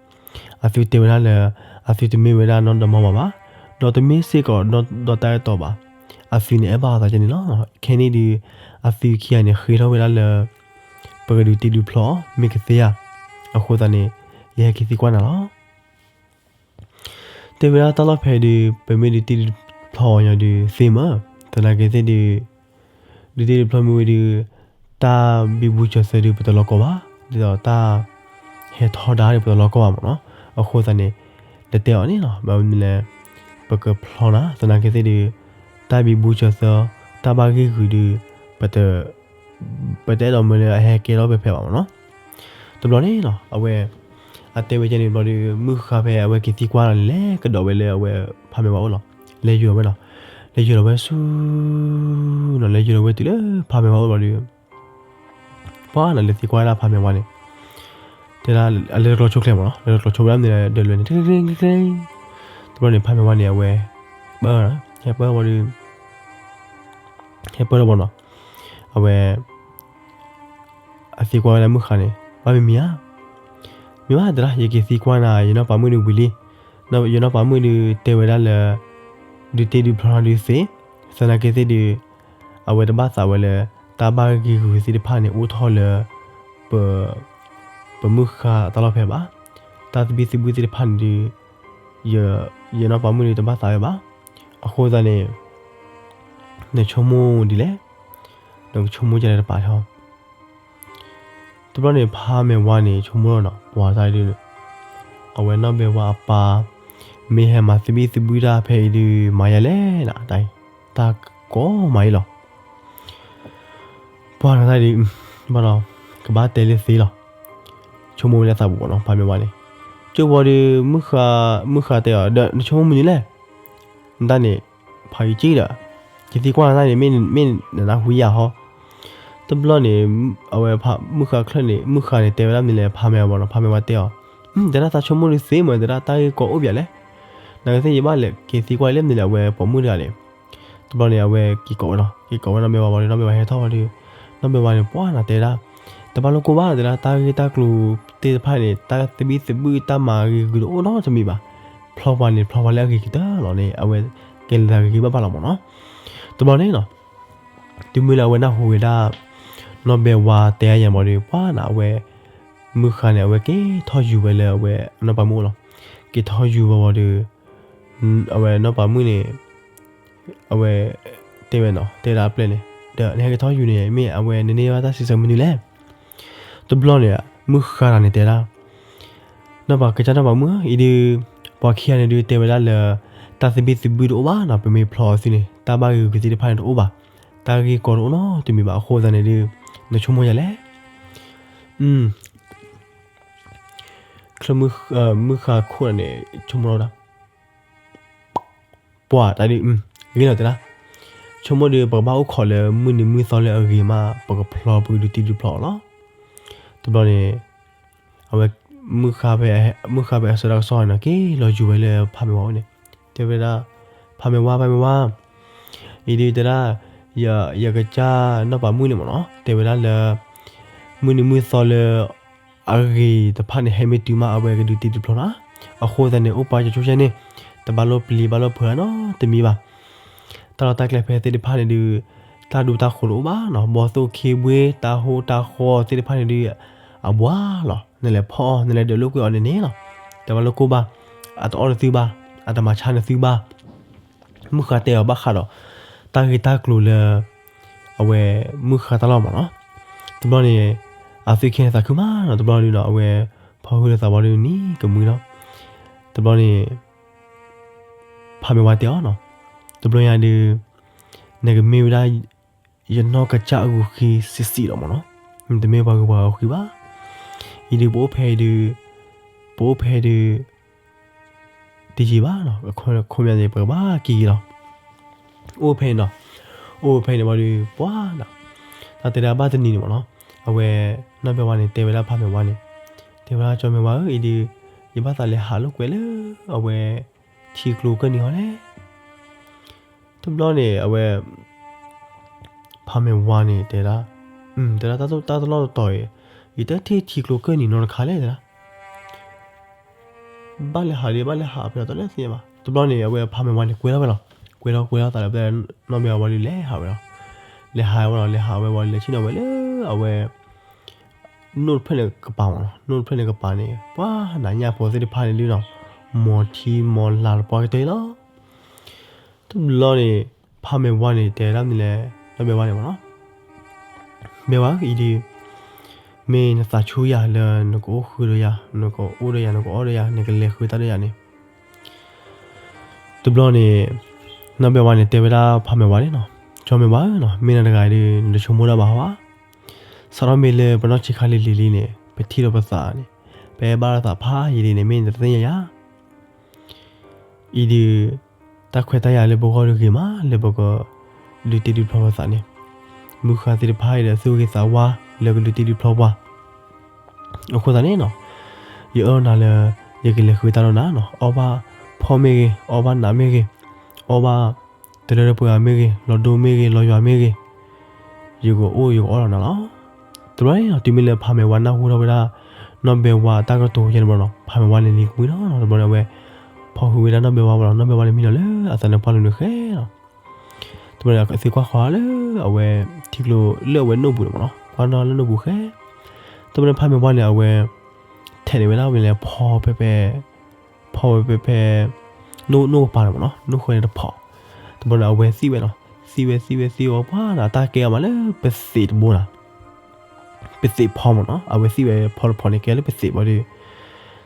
အသုတဲဝဲဒၣ်လၢ အသုတမ့ၢ်ဝဲဒၣ်နီၢ်ဒီမါဝၤဘၣ်, ဒီးတမ့ၢ်စ့ၢ်ကီးနီၢ်ဒီတၢ်အဲၣ်တီဘၣ်, အသုန့ၣ်အဲၣ်ဘၣ်အသးကဲန့ၣ်လီၤ. ခဲန့ၣ်ဒီး အသုခံဂၤန့ၣ်ဃ့ထီၣ်ဝဲဒၣ်လၢ ပကဒုးတ့ဒုးဖျီမ့ၢ်ကသ့ဧါ. အဃိသတးန့ၣ် ယဟဲက့ၤသံကွၢ်နၤလီၤ. တဲဝဲဒၣ်တၢ်လီၢ်ဖဲဒီး ပမ့ၢ်ဒုးတ့ဒုးဖျီအီၤညီဒီးသ့မၢ်, သနာ်က့သ့ၣ်ဒီး ဒုးတ့ဒုးဖျီမ့ၢ်ဝံၤဒီး တၢ်ဘံဘူစၢၤသၢဒုးပတလီၤကီဘၣ်, ဒ်သိးတၢ်ဟဲထီဒါဒီးပတလီၤကီဘၣ်မ့ၢ်နီၤ. အဃိသတးန့ၣ် လဲၤတဲအီၤန့ၣ်လီၤ. ဘၣ်မနုၤလဲၣ် ပကဖျီနၤ, သနာ်က့သ့ၣ်ဒီး တၢ်ဘံဘူစၢၤသၢ တၢ်ဘၣ်ဂံၢ်ဂုာ်ဒီး ပတ ပတအဲၣ်ဒိးမၢလၢအဟဲကဲထီၣ်ဖဲဖဲဘၣ်မ့ၢ်နီၤ. တဘျီန့ၣ်လီၤ အဝဲ အ အတဲဝဲကဲန့ၣ်ဘျီဒီး မုၢ်ဃါဖဲအဝဲက့ၤသံကွၢ်လီၤန့ၣ် လဲၤကဒီးဝဲလၢအဝဲဖးမဲာ်ဝါအိၣ်လီၤ. လဲၤယိာ်ဝဲနီၤ. လဲၤယိာ်လီၤဝဲဆူနီၤ, လဲၤယိာ်လီၤဝဲတုၤလၢဖးမဲာ်ဝါအိၣ်ဘျီဒီး ပှၤနီၤ လဲၤသံကွၢ်ဝဲဒၣ်ဖးမဲာ်ဝါန့ၣ် တဲဒၣ် အလဲၤတကျိၤဆိချ့မးနီၤ, လဲၤတကျိၤဆိဝဲဒၣ်မနုၤလဲၣ် ဒၢးလွဲန့ၣ် တကျ့ကျ့ကျ့. တဘျီန့ၣ် ဖးမဲာ်ဝါန့ၣ် အဝဲ ပၢ, ဟဲပၢဘျီဒီး ဟဲပၢလီၤဘၣ်နီၤ. အဝဲ အသံကွၢ်ဝဲဒၣ်မုၢ်ဃါန့ၣ် ဘၣ်မံၤမံၤဧါ. မ့ၢ်ဘၣ်တဲဒၣ် ယက့ၤသံကွၢ်နၤ ယနီၢ်ပၤမုၣ်ဒုးဝံၤလံ. ယနီၢ်ပၤမုၣ်ဒုးတဲဝဲဒၣ်လၢ ဒုးတ့ဒုးဖျီနၤဒုးသ့, သနာ်က့သ့ၣ်ဒုး အဝဲတဘၣ်သးဝဲလၢ တၢ်ဘၣ်ဂ့ၢ်ဂုာ်သ့ၣ်တဖၣ်န့ၣ် အိၣ်ထီၣ်လၢ ပ ပမုၢ်ဃါတၢ်လီၢ်ဖဲဘၣ်. တၢ်သဘံၣ်သဘုၣ်သ့ၣ်တဖၣ်န့ၣ်ဒုး ယ ယနီၢ်ပၤမုၣ်ဒုးတဘၣ်သးဝဲဘၣ်. အဃိသတးန့ၣ် နဆိကမိၣ်ဒ်လဲၣ်, နကဆိကမိၣ်ကလဲၣ်တပာ်ထီၣ်. တဘျီန့ၣ် ဖးမဲာ်ဝါန့ၣ် ဆိကမိၣ်လီၤနီၤ, ပှၤတၢ်အံၤဒုး အဝဲနီၢ်ဘဲဝါအပၢ် မ့ၢ်ဟဲမၤသဘံၣ်သဘုၣ်တၢ်ဖဲအံၤဒုး မၤယၤလဲၣ်နၤ, တၢ်ကိးမးအံၤလီၤ. ပှၤနတၢ်ဒုး ဘၣ်ဒီး ကဘၣ်တဲလၢသ့လီၤ. ဆိကမိၣ်ဝဲလၢသးပူၤနီၤ ဖးမဲာ်ဝါန့ၣ်. ကၠိဘီဒီး မုၢ်ဃါတဲအီၤ ဒီးနဆိကမိၣ်မနုၤလဲၣ်. နတၢ်န့ၣ် ဖးယံၤက့ဒီး ယသံကွၢ်နတၢ်န့ၣ် မ့ၢ်နနၢ်ဟူယၤဟီ. တဘျီန့ၣ် အဝဲမုၢ်ဃါချၢၣ်န့ၣ် မုၢ်ဃါန့ၣ် တဲဝဲဒၣ်မနုၤလဲၣ် ဖးမဲာ်ဝါနီၤ, ဖးမဲာ်ဝါတဲအီၤ တဲဒၣ်သးဆိကမိၣ်ဒုးသ့မး တဲဒၣ်တၢ်ဂ့ၢ်ကီအိၣ်ပၠးလဲၣ်. နကသ့ၣ်ယဘၣ်လဲၤက့ၤသံကွၢ်လၢမနုၤလဲၣ် အဝဲပိာ်မုၣ်တဂၤန့ၣ်. တဘျီန့ၣ် အဝဲက့ၤကိးဝဲနီၤ, က့ၤကိးဝဲနီၢ်ဘဲဝါဘီဒီး နီၢ်ဘဲဝါဟဲထီၣ်ဝဲဒီး နီၢ်ဘဲဝါန့ၣ် ပှၤနၤတဲဒၣ် တဘၣ်လိၣ်ကိၢ်ဘၣ် တဲဒၣ်တၢ်ဂ့ၢ်တၢ်ကျိၤသ့ၣ်တဖၣ်န့ၣ် တၢ်သဘံၣ်သဘုၣ်တၢ်မၤဂ့ၤဂုာ်တအိၣ်နီတမံၤဘၣ်. ဖျီပှၤန့ၣ် ဖျီပှၤလၢအဂ့ၤကတၢၢ်လီၤန့ၣ် အဝဲကလဲၤသးဂ့ၤဂ့ၤဘၣ်ဘၣ်လီၤမးနီၤ. တဘျီန့ၣ်နီၤ တုၤမ့ၢ်လၢအဝဲနၢ်ဟူဝဲဒၣ် နီၢ်ဘဲဝါတဲအါယံၤဘီဒီး ပှၤနၤအဝဲ မုၢ်ဃါန့ၣ် အဝဲက့ၤထီၣ်ယူၤဝဲလၢအဝဲနီၢ်ပၤမုၣ်အိၣ်လီၤ. က့ၤထီၣ်ယူၤဝဲဘီဒီး အဝဲနီၢ်ပၤမုၣ်န့ၣ် အဝဲ တဲဝဲနီၤ တဲဒၣ်အပျဲၢ်န့ၣ် ဒီးနဟဲက့ၤထီၣ်ယူၤန့ၣ် မ့ၢ်အဝဲနန့ၢ်ဘၣ်တၢ်စံးဆၢမနုၤလဲၣ်. တဘျီန့ၣ် မုၢ်ဃါတဂၤန့ၣ်တဲဒၣ် နီၢ်ပၤကစၢ်နီၢ်ပၤမုၣ်ဧၢ, အံၤဒုး ပှၤခံဂၤန့ၣ်ဒုးတဲဝဲဒၣ်လၢ တၢ်သဘံၣ်သဘုၣ်တအိၣ်ဘၣ်နီၤ, ပမ့ၢ်ဖျီအီၤသ့န့ၣ် တၢ်ဘၣ်ဂ့ၤဂုာ်သ့ၣ်တဖၣ်န့ၣ်တအိၣ်ဘၣ်, တၢ်ဂ့ၢ်ကီတအိၣ်နီတမံၤဘၣ်. အဃိသတးန့ၣ်ဒုး နဆိကမိၣ်ယၤလဲၣ်. ချၢမုၢ်ဃါခိၣ်န့ၣ် ဆိကမိၣ်လီၤဒၣ် ပှၤတၢ်ဒုး ဂ့ၤလီၤတဲဒၣ်, ဆိကမိၣ်ဒီး ပကဘၣ်အိၣ်ခိးလၢမုၢ်နံၤမုၢ်သီလၢအဂ့ၤမး ပကဖျီပကဒုးတံၢ်ဒုးဖျီအီၤလီၤ. တဘျီန့ၣ် အဝဲ မုၢ်ဃါဖဲ မုၢ်ဃါဖဲအဆၢတၢ်ကစီၣ်န့ၣ် က့ၤလီၤယူၤဝဲလၢဖးမဲာ်ဝါအိၣ်န့ၣ် တဲဝဲဒၣ်, ဖးမဲာ်ဝါ ဖးမဲာ်ဝါ အံၤဒုးတဲဒၣ် ယကစၢ်နီၢ်ပၤမုၣ်န့ၣ်မ့ၢ်နီၤ တဲဝဲဒၣ်လၢ မုၢ်နံၤမုၢ်သီလၢ အဂ့ၤတဖၣ်န့ၣ် ဟဲမ့ၢ်တုၤမး အဝဲကဒုးတံၢ်ဒုးဖျီနီၤ. အဃိသတးန့ၣ် အိၣ်ပာ်ကၠိဆိကဲန့ၣ် တဘၣ်လိၣ်ပျံၤဘၣ်လိၣ်ဖုးနီတမံၤဘၣ်. တၢ်လီၢ်တၢ်ကျဲဖဲသ့ၣ်တဖၣ်န့ၣ်ဒုး တၢ်ဒူတၢ်ဃိးတအိၣ်ဘၣ်နီၤ, ဘီသိၣ်ခ့ဘှ့ တၢ်ဟိတၢ်ဃီသ့ၣ်တဖၣ်န့ၣ်ဒုး အဘှါလီၤ. နလဲၤဖီၣ်အီၤ နလဲၤဒၢးလိာ်ကွဲအီၤန့ၣ်န့ၣ်လီၤ. တဘၣ်လိၣ်ကိၢ်ဘၣ်, အတအီၣ်နသုဘၣ်, အတမၤဆါနသုဘၣ်. မုၢ်ဃါတဲအီၤဘၣ်ဃးဒီး တၢ်ဂ့ၢ်တၢ်ကျိၤလၢ အဝဲမုၢ်ဃါတၢ်လီၢ်မ့ၢ်နီၤ. တဘျီန့ၣ် အသုခံန့ၣ်သးခုမးနီၤ, တဘျီဒုးနီၤ အဝဲဖီၣ်ဟုလၢသးဘီဒုးနံၤကမှံနီၤ. တဘျီန့ၣ် ဖးမဲာ်ဝါတဲအီၤနီၤ, တဘျီညါဒုး နကမ့ၢ်ဝဲဒၣ် ယနီၢ်ကစၢ်အဂုာ်ဃံစံးစံးလီၤမ့ၢ်နီၤ. တမ့ၢ်ပှၤဂုၤပှၤဂၤအဂုာ်ဃံဘၣ်. အံၤဒုး ပအိၣ်ဖဲအံၤဒုး ပအိၣ်ဖဲဒုး တယံာ်ဘၣ်နီၤ, ခိၣ်နၢ်န့ၣ် ပကဘၣ်က့ၤက့ၤလီၤ. အိၣ်ဖဲန့ၣ်နီၤ, အိၣ်ဖဲန့ၣ်ဝံၤဒီး ပှၤနီၤ, တၢ်တဲဒၣ်ဘၣ်တနံၤန့ၣ်မ့ၢ်နီၤ, အဝဲ နီၢ်ဘဲဝါန့ၣ် တဲဝဲဒၣ်ဖးမဲာ်ဝါန့ၣ်, တဲဝဲဒၣ်ကၠီမဲာ်ဝါဧၢ, အံၤဒုး ယဘၣ်သးလဲၤဟးလိာ်ကွဲလၢ အဝဲ ထံကျိကၢၢ်နံၤဟီလဲၣ်. တဘျီန့ၣ် အဝဲ ဖးမဲာ်ဝါန့ၣ် တဲဒၣ်, တဲဒၣ်တၢ်တလီၢ်တတီၤအံၤ, ယတထံၣ်ထံကျိကၢၢ်နံၤနီတခါလဲၣ် တဲဒၣ်. ဘၣ်လဲၤဟးဒီး ဘၣ်လဲၤဟးဖဲအံၤတလဲၣ်သ့ၣ်ညါဘၣ်. တဘျီန့ၣ် အဝဲဖးမဲာ်ဝါန့ၣ် ကွဲထီၣ်ဝဲလီၤ. ကွဲထီၣ်ကွဲထီၣ်သးဒီး ဖဲနီၢ်ဘဲဝါဒုးလဲၤဟးဝဲလီၤ. လဲၤဟးဝဲလီၤ, လဲၤဟးဝဲဝံၤဒီး လဲၤဆ့ၣ်နီၤဝဲလၢ အဝဲ နိၣ်တဖျၢၣ်န့ၣ်ကပၤမ့ၢ်နီၤ, နိၣ်တဖျၢၣ်န့ၣ်ကပၤန့ၣ် ပှၤနးညၣ်ဖိသ့ၣ်တဖၣ်န့ၣ်ဒုးနီၤ, မီၤထံမီၤလာ်တပှၢ်ကတၢၢ်လီၤ. တဘျီန့ၣ် ဖးမဲာ်ဝါန့ၣ် တဲဒၣ်မနုၤလဲၣ်, နီၢ်ဘဲဝါန့ၣ်မ့ၢ်နီၤ, ဘဲဝါဧၢ, အံၤဒုး မ့ၢ်နသးဆူယၤလၢနကအိၣ်ဃုာ်ဒီးယၤ, နကအိၣ်ဒီးယၤ, နကအီၣ်ဒီးယၤ, နကလဲၤဃုာ်တၢ်ဒီးယၤန့ၣ် တဘျီန့ၣ် နီၢ်ဘဲဝါန့ၣ် တဲဝဲဒၣ်ဖးမဲာ်ဝါန့ၣ်နီၤ, ကၠီမဲာ်ဝါဧၢနီၤ, မ့ၢ်နၤတဂၤဒီး နတဆိကမိၣ်တၢ်ဘၣ်ဟီဧါ. စးထီၣ်မ့ၢ်လၢပနီၢ်ဆံးခါလံၤလံၤလံန့ၣ် ပထံၣ်လိာ်ပသးန့ၣ် ပအဲၣ်ဘၣ်လိာ်သးဖးယံာ်လံန့ၣ် မ့ၢ်နတသ့ၣ်ညါယၤ အံၤဒုး တၢ်ခွဲးတၢ်ယာ်လၢပဂီၢ်ဒုးဂ့ၤမးလၢပက ဒုးတ့ဒုးဖျီပသးန့ၣ်, မုၢ်ဃါသ့ၣ်တဖၣ်အံၤဒီးသူၣ်ဂ့ၤသးဝါလၢကဒုးတ့ဒုးဖျီပှၤ, အဃိသတးန့ၣ်နီၤ, ယအၢၣ်နၤလၢ ယကလဲၤဃုတၢ်ဒီးနၤနီၤ, အီၣ်ဘၣ်ဖီၣ်မ့ၢ်ဂ့ၤ, အီၣ်ဘၣ်နးမ့ၢ်ဂ့ၤ, အီၣ်ဘၣ် တလၢတပှဲၤဂၤမ့ၢ်ဂ့ၤ, လီၤဒိမ့ၢ်ဂ့ၤ, လီၤယွၤမ့ၢ်ဂ့ၤ, ယကအိၣ်ယကအီၣ်လီၤနၤလီၤ. တဘျီန့ၣ်နီၤ တုၤမ့ၢ်လၢဖးမဲာ်ဝါနၢ်ဟူထီၣ်ဝဲဒၣ် နီၢ်ဘဲဝါအတၢ်ကတိၤယဲန့ၣ်ဘျီနီၤ, ဖးမဲာ်ဝါန့ၣ်လံၤကမှံလီၤနီၤ, တဘျီန့ၣ်အဝဲ ဖီၣ်ဃုာ်ဝဲဒၣ်နီၢ်ဘဲဝါဘျီနီၤ, နီၢ်ဘဲဝါန့ၣ်မံလီၤလၢအသးန့ၣ်ပှၢ်လိၤန့ၣ်ဃဲလီၤ. တဘျီန့ၣ် သုကွၢ်ဃီၤလၢ အဝဲ ထံကျိလၢအဝဲနိၣ်ပူၤန့ၣ်မ့ၢ်နီၤ, ကွၢ်နီၣ်လၢနိၣ်ပူၤဃဲ, တဘျီန့ၣ်ဖးမဲာ်ဝါန့ၣ် အဝဲ ထဲးန့ၢ်ဝဲဒၣ်ဝဲလဲၣ်ဖီဖဲဖဲ ဖီဝဲဖဲဖဲ နိၣ်နိၣ်ကပၤန့ၣ်မ့ၢ်နီၤ, နိၣ်ဃဲန့ၣ်တဖီ, တဘျီန့ၣ် အဝဲသံၣ်ဝဲနီၤ, သံၣ်ဝဲသံၣ်ဝဲသံၣ်ဝဲပှၤနီၤ, တၢ်ကဲအီၤမးလၢပသံးတဘိနီၤ, ပသံးဖီမ့ၢ်နီၤ, အဝဲသံၣ်ဝဲဖီတဖီန့ၣ် ကဲလၢပသံးဘၣ်ဒီး,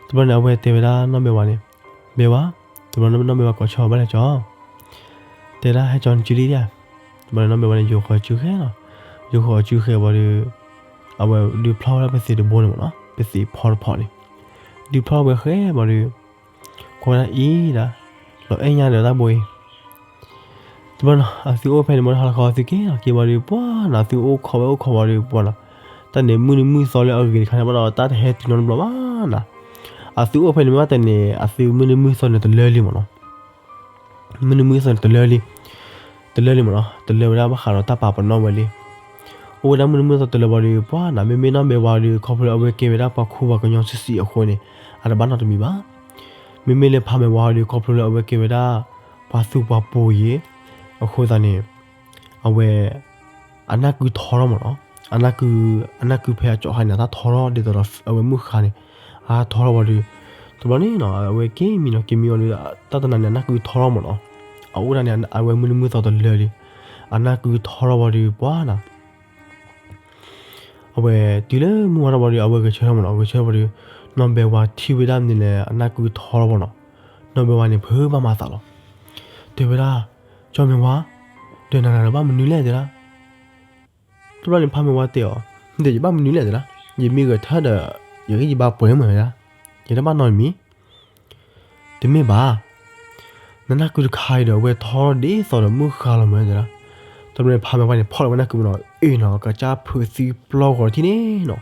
တဘျီန့ၣ် အဝဲတဲဝဲဒၣ်နီၢ်ဘဲဝါန့ၣ်, ဘဲဝါ, တဘျီနီၢ်ဘဲဝါကိးဆၢဘၣ်လဲၣ်ကၠီ တဲဒၣ်ဟဲကၠီနစုလံဒၣ်, တဘျီန့ၣ်နီၢ်ဘဲဝါန့ၣ် ယိၤဃီၤစုဃဲနီၤ, ယိၤဃီၤစုဃဲဘၣ်ဒီး, အဝဲဒုးဖျီဝဲဒၣ်ပသံးတဘိန့ၣ်မ့ၢ်နီၤ, ပသံးဖီတဖီန့ၣ်, ဒုးဖျီဝဲဃဲဘၣ်ဒီး, ကွၢ်ဝဲဒၣ်အံၤဒၣ်, လီၤအဲၣ်ညါဒီးတၢ်ဘိအံၤ တဘျီနီၤ အသုအိၣ်ဖဲန့ၣ်မ့ၢ်ဟါလီၤခီသုက့ၤလီၤက့ၤဘၣ်ဒီး ပှၤနီၤ အသုအိၣ်ခိးဝဲအိၣ်ခိးဘၣ်ဒီး ပှၤနီၤ, တၢ်န့ၣ်မုၢ်နံၤမုၢ်သီလၢအဂ့ၤတခါန့ၣ် ဘၣ်ဒီးတၢ်တဟဲတုၤနီတဘျီဘၣ်နီၤ, အသုအိၣ်ဖဲန့ၣ်မ့ၢ်ဘၣ်တဲန့ၣ် အသုမုၢ်နံၤမုၢ်သီန့ၣ်တလၢလံမ့ၢ်နီၤ, မုၢ်နံၤမုၢ်သီန့ၣ်တလၢလံ, တလၢလံမ့ၢ်နီၤ, တလၢဝဲဒၣ်ဘၣ်ဃးဒီးတၢ်ပာ်ပနီၣ်ဝဲလံ အိၣ်ဝဲဒၣ်မုၢ်နံၤမုၢ်သီတလၢဘၣ်ဒီး ပှၤနီၤ မ့မ့ၢ်နီၢ်ဘဲဝါဒီး ခီဖျိလၢအဝဲကဲဝဲဒၣ်ပှၤခူပှၤကညီဆံးဆံးအဃိန့ၣ် အတဘၣ်နီတမံၤဘၣ်. မ့မ့ၢ်လၢဖးမဲာ်ဝါဒီး ခီဖျိလၢအဝဲကဲဝဲဒၣ် ပှၤသူၣ်ပှၤပိာ်ယ့ၣ် အဃိသတးန့ၣ် အဝဲ အနၢ်ကုထီထီၣ်မ့ၢ်နီၤ, အနၢ်ကု အနၢ်ကုဖဲအကၠီခါန့ၣ် အတၢ်ထီထီၣ်ဒ်သိးဒီးအဝဲမုၢ်ဃါန့ၣ် အထီထီၣ်ဝံၤဒီး တဘျီန့ၣ်နီၤ အဝဲက့ၤမံနီၤ က့ၤမံဝံၤဒီး တၢ်တနၤန့ၣ် အနၢ်ကုထီထီၣ်မ့ၢ်နီၤ, အအိၣ်ဒၣ်န့ၣ် အဝဲမုၢ်နံၤမုၢ်သီတလၢလံ, အနၢ်ကုထီထီၣ်ဝံၤဒီး ပှၤနီၤ အဝဲတုၤလၢမုၢ်ဝါထီၣ်ဝံၤဒီး အဝဲဂဲၤဆၢထၢၣ်မ့ၢ်နီၤ, ဂဲၤဆၢထၢၣ်ဝံၤဒီး နီၢ်ဘဲဝါထံၣ်ဝဲဒၣ်မနုၤလဲၣ် အနၢ်ကုထီထီၣ်မ့ၢ်နီၤ, နီၢ်ဘဲဝါန့ၣ် ဖုးဘၣ်မၤသးလီၤ. တဲဝဲဒၣ် ကၠီမဲာ်ဝါ, ဒီးနၤနၤဒီးဘၣ်မနုၤလဲၣ်တဲဒၣ် တဘျီန့ၣ်ဖးမဲာ်ဝါတဲအီၤ, ဒီးယဘၣ်မနုၤလဲၣ်တဲဒၣ်, ယမ့ၢ်ဂဲၤဆၢထၢၣ်ဒီး ယဂံၢ်ယဘါပှဲၤမ့ၢ်ဝဲဒၣ်, ယတဘၣ်နီတမံၤ တမ့ၢ်ဘၣ်, နနၢ်ကုတခါအံၤဒီး အဝဲထီထီၣ်ဒ်သိးဒီးမုၢ်ဃါလီၤမ့ၢ်တဲဒၣ်, တဘျီန့ၣ်ဖးမဲာ်ဝါန့ၣ် ဖီၣ်လီၤဝဲနၢ်ကုမ့ၢ်နီၤ, အ့ၣ်နီၤ ကစၢ်ဖုးသံပျီဂီၤတထံၣ်န့ၣ်နီၤ,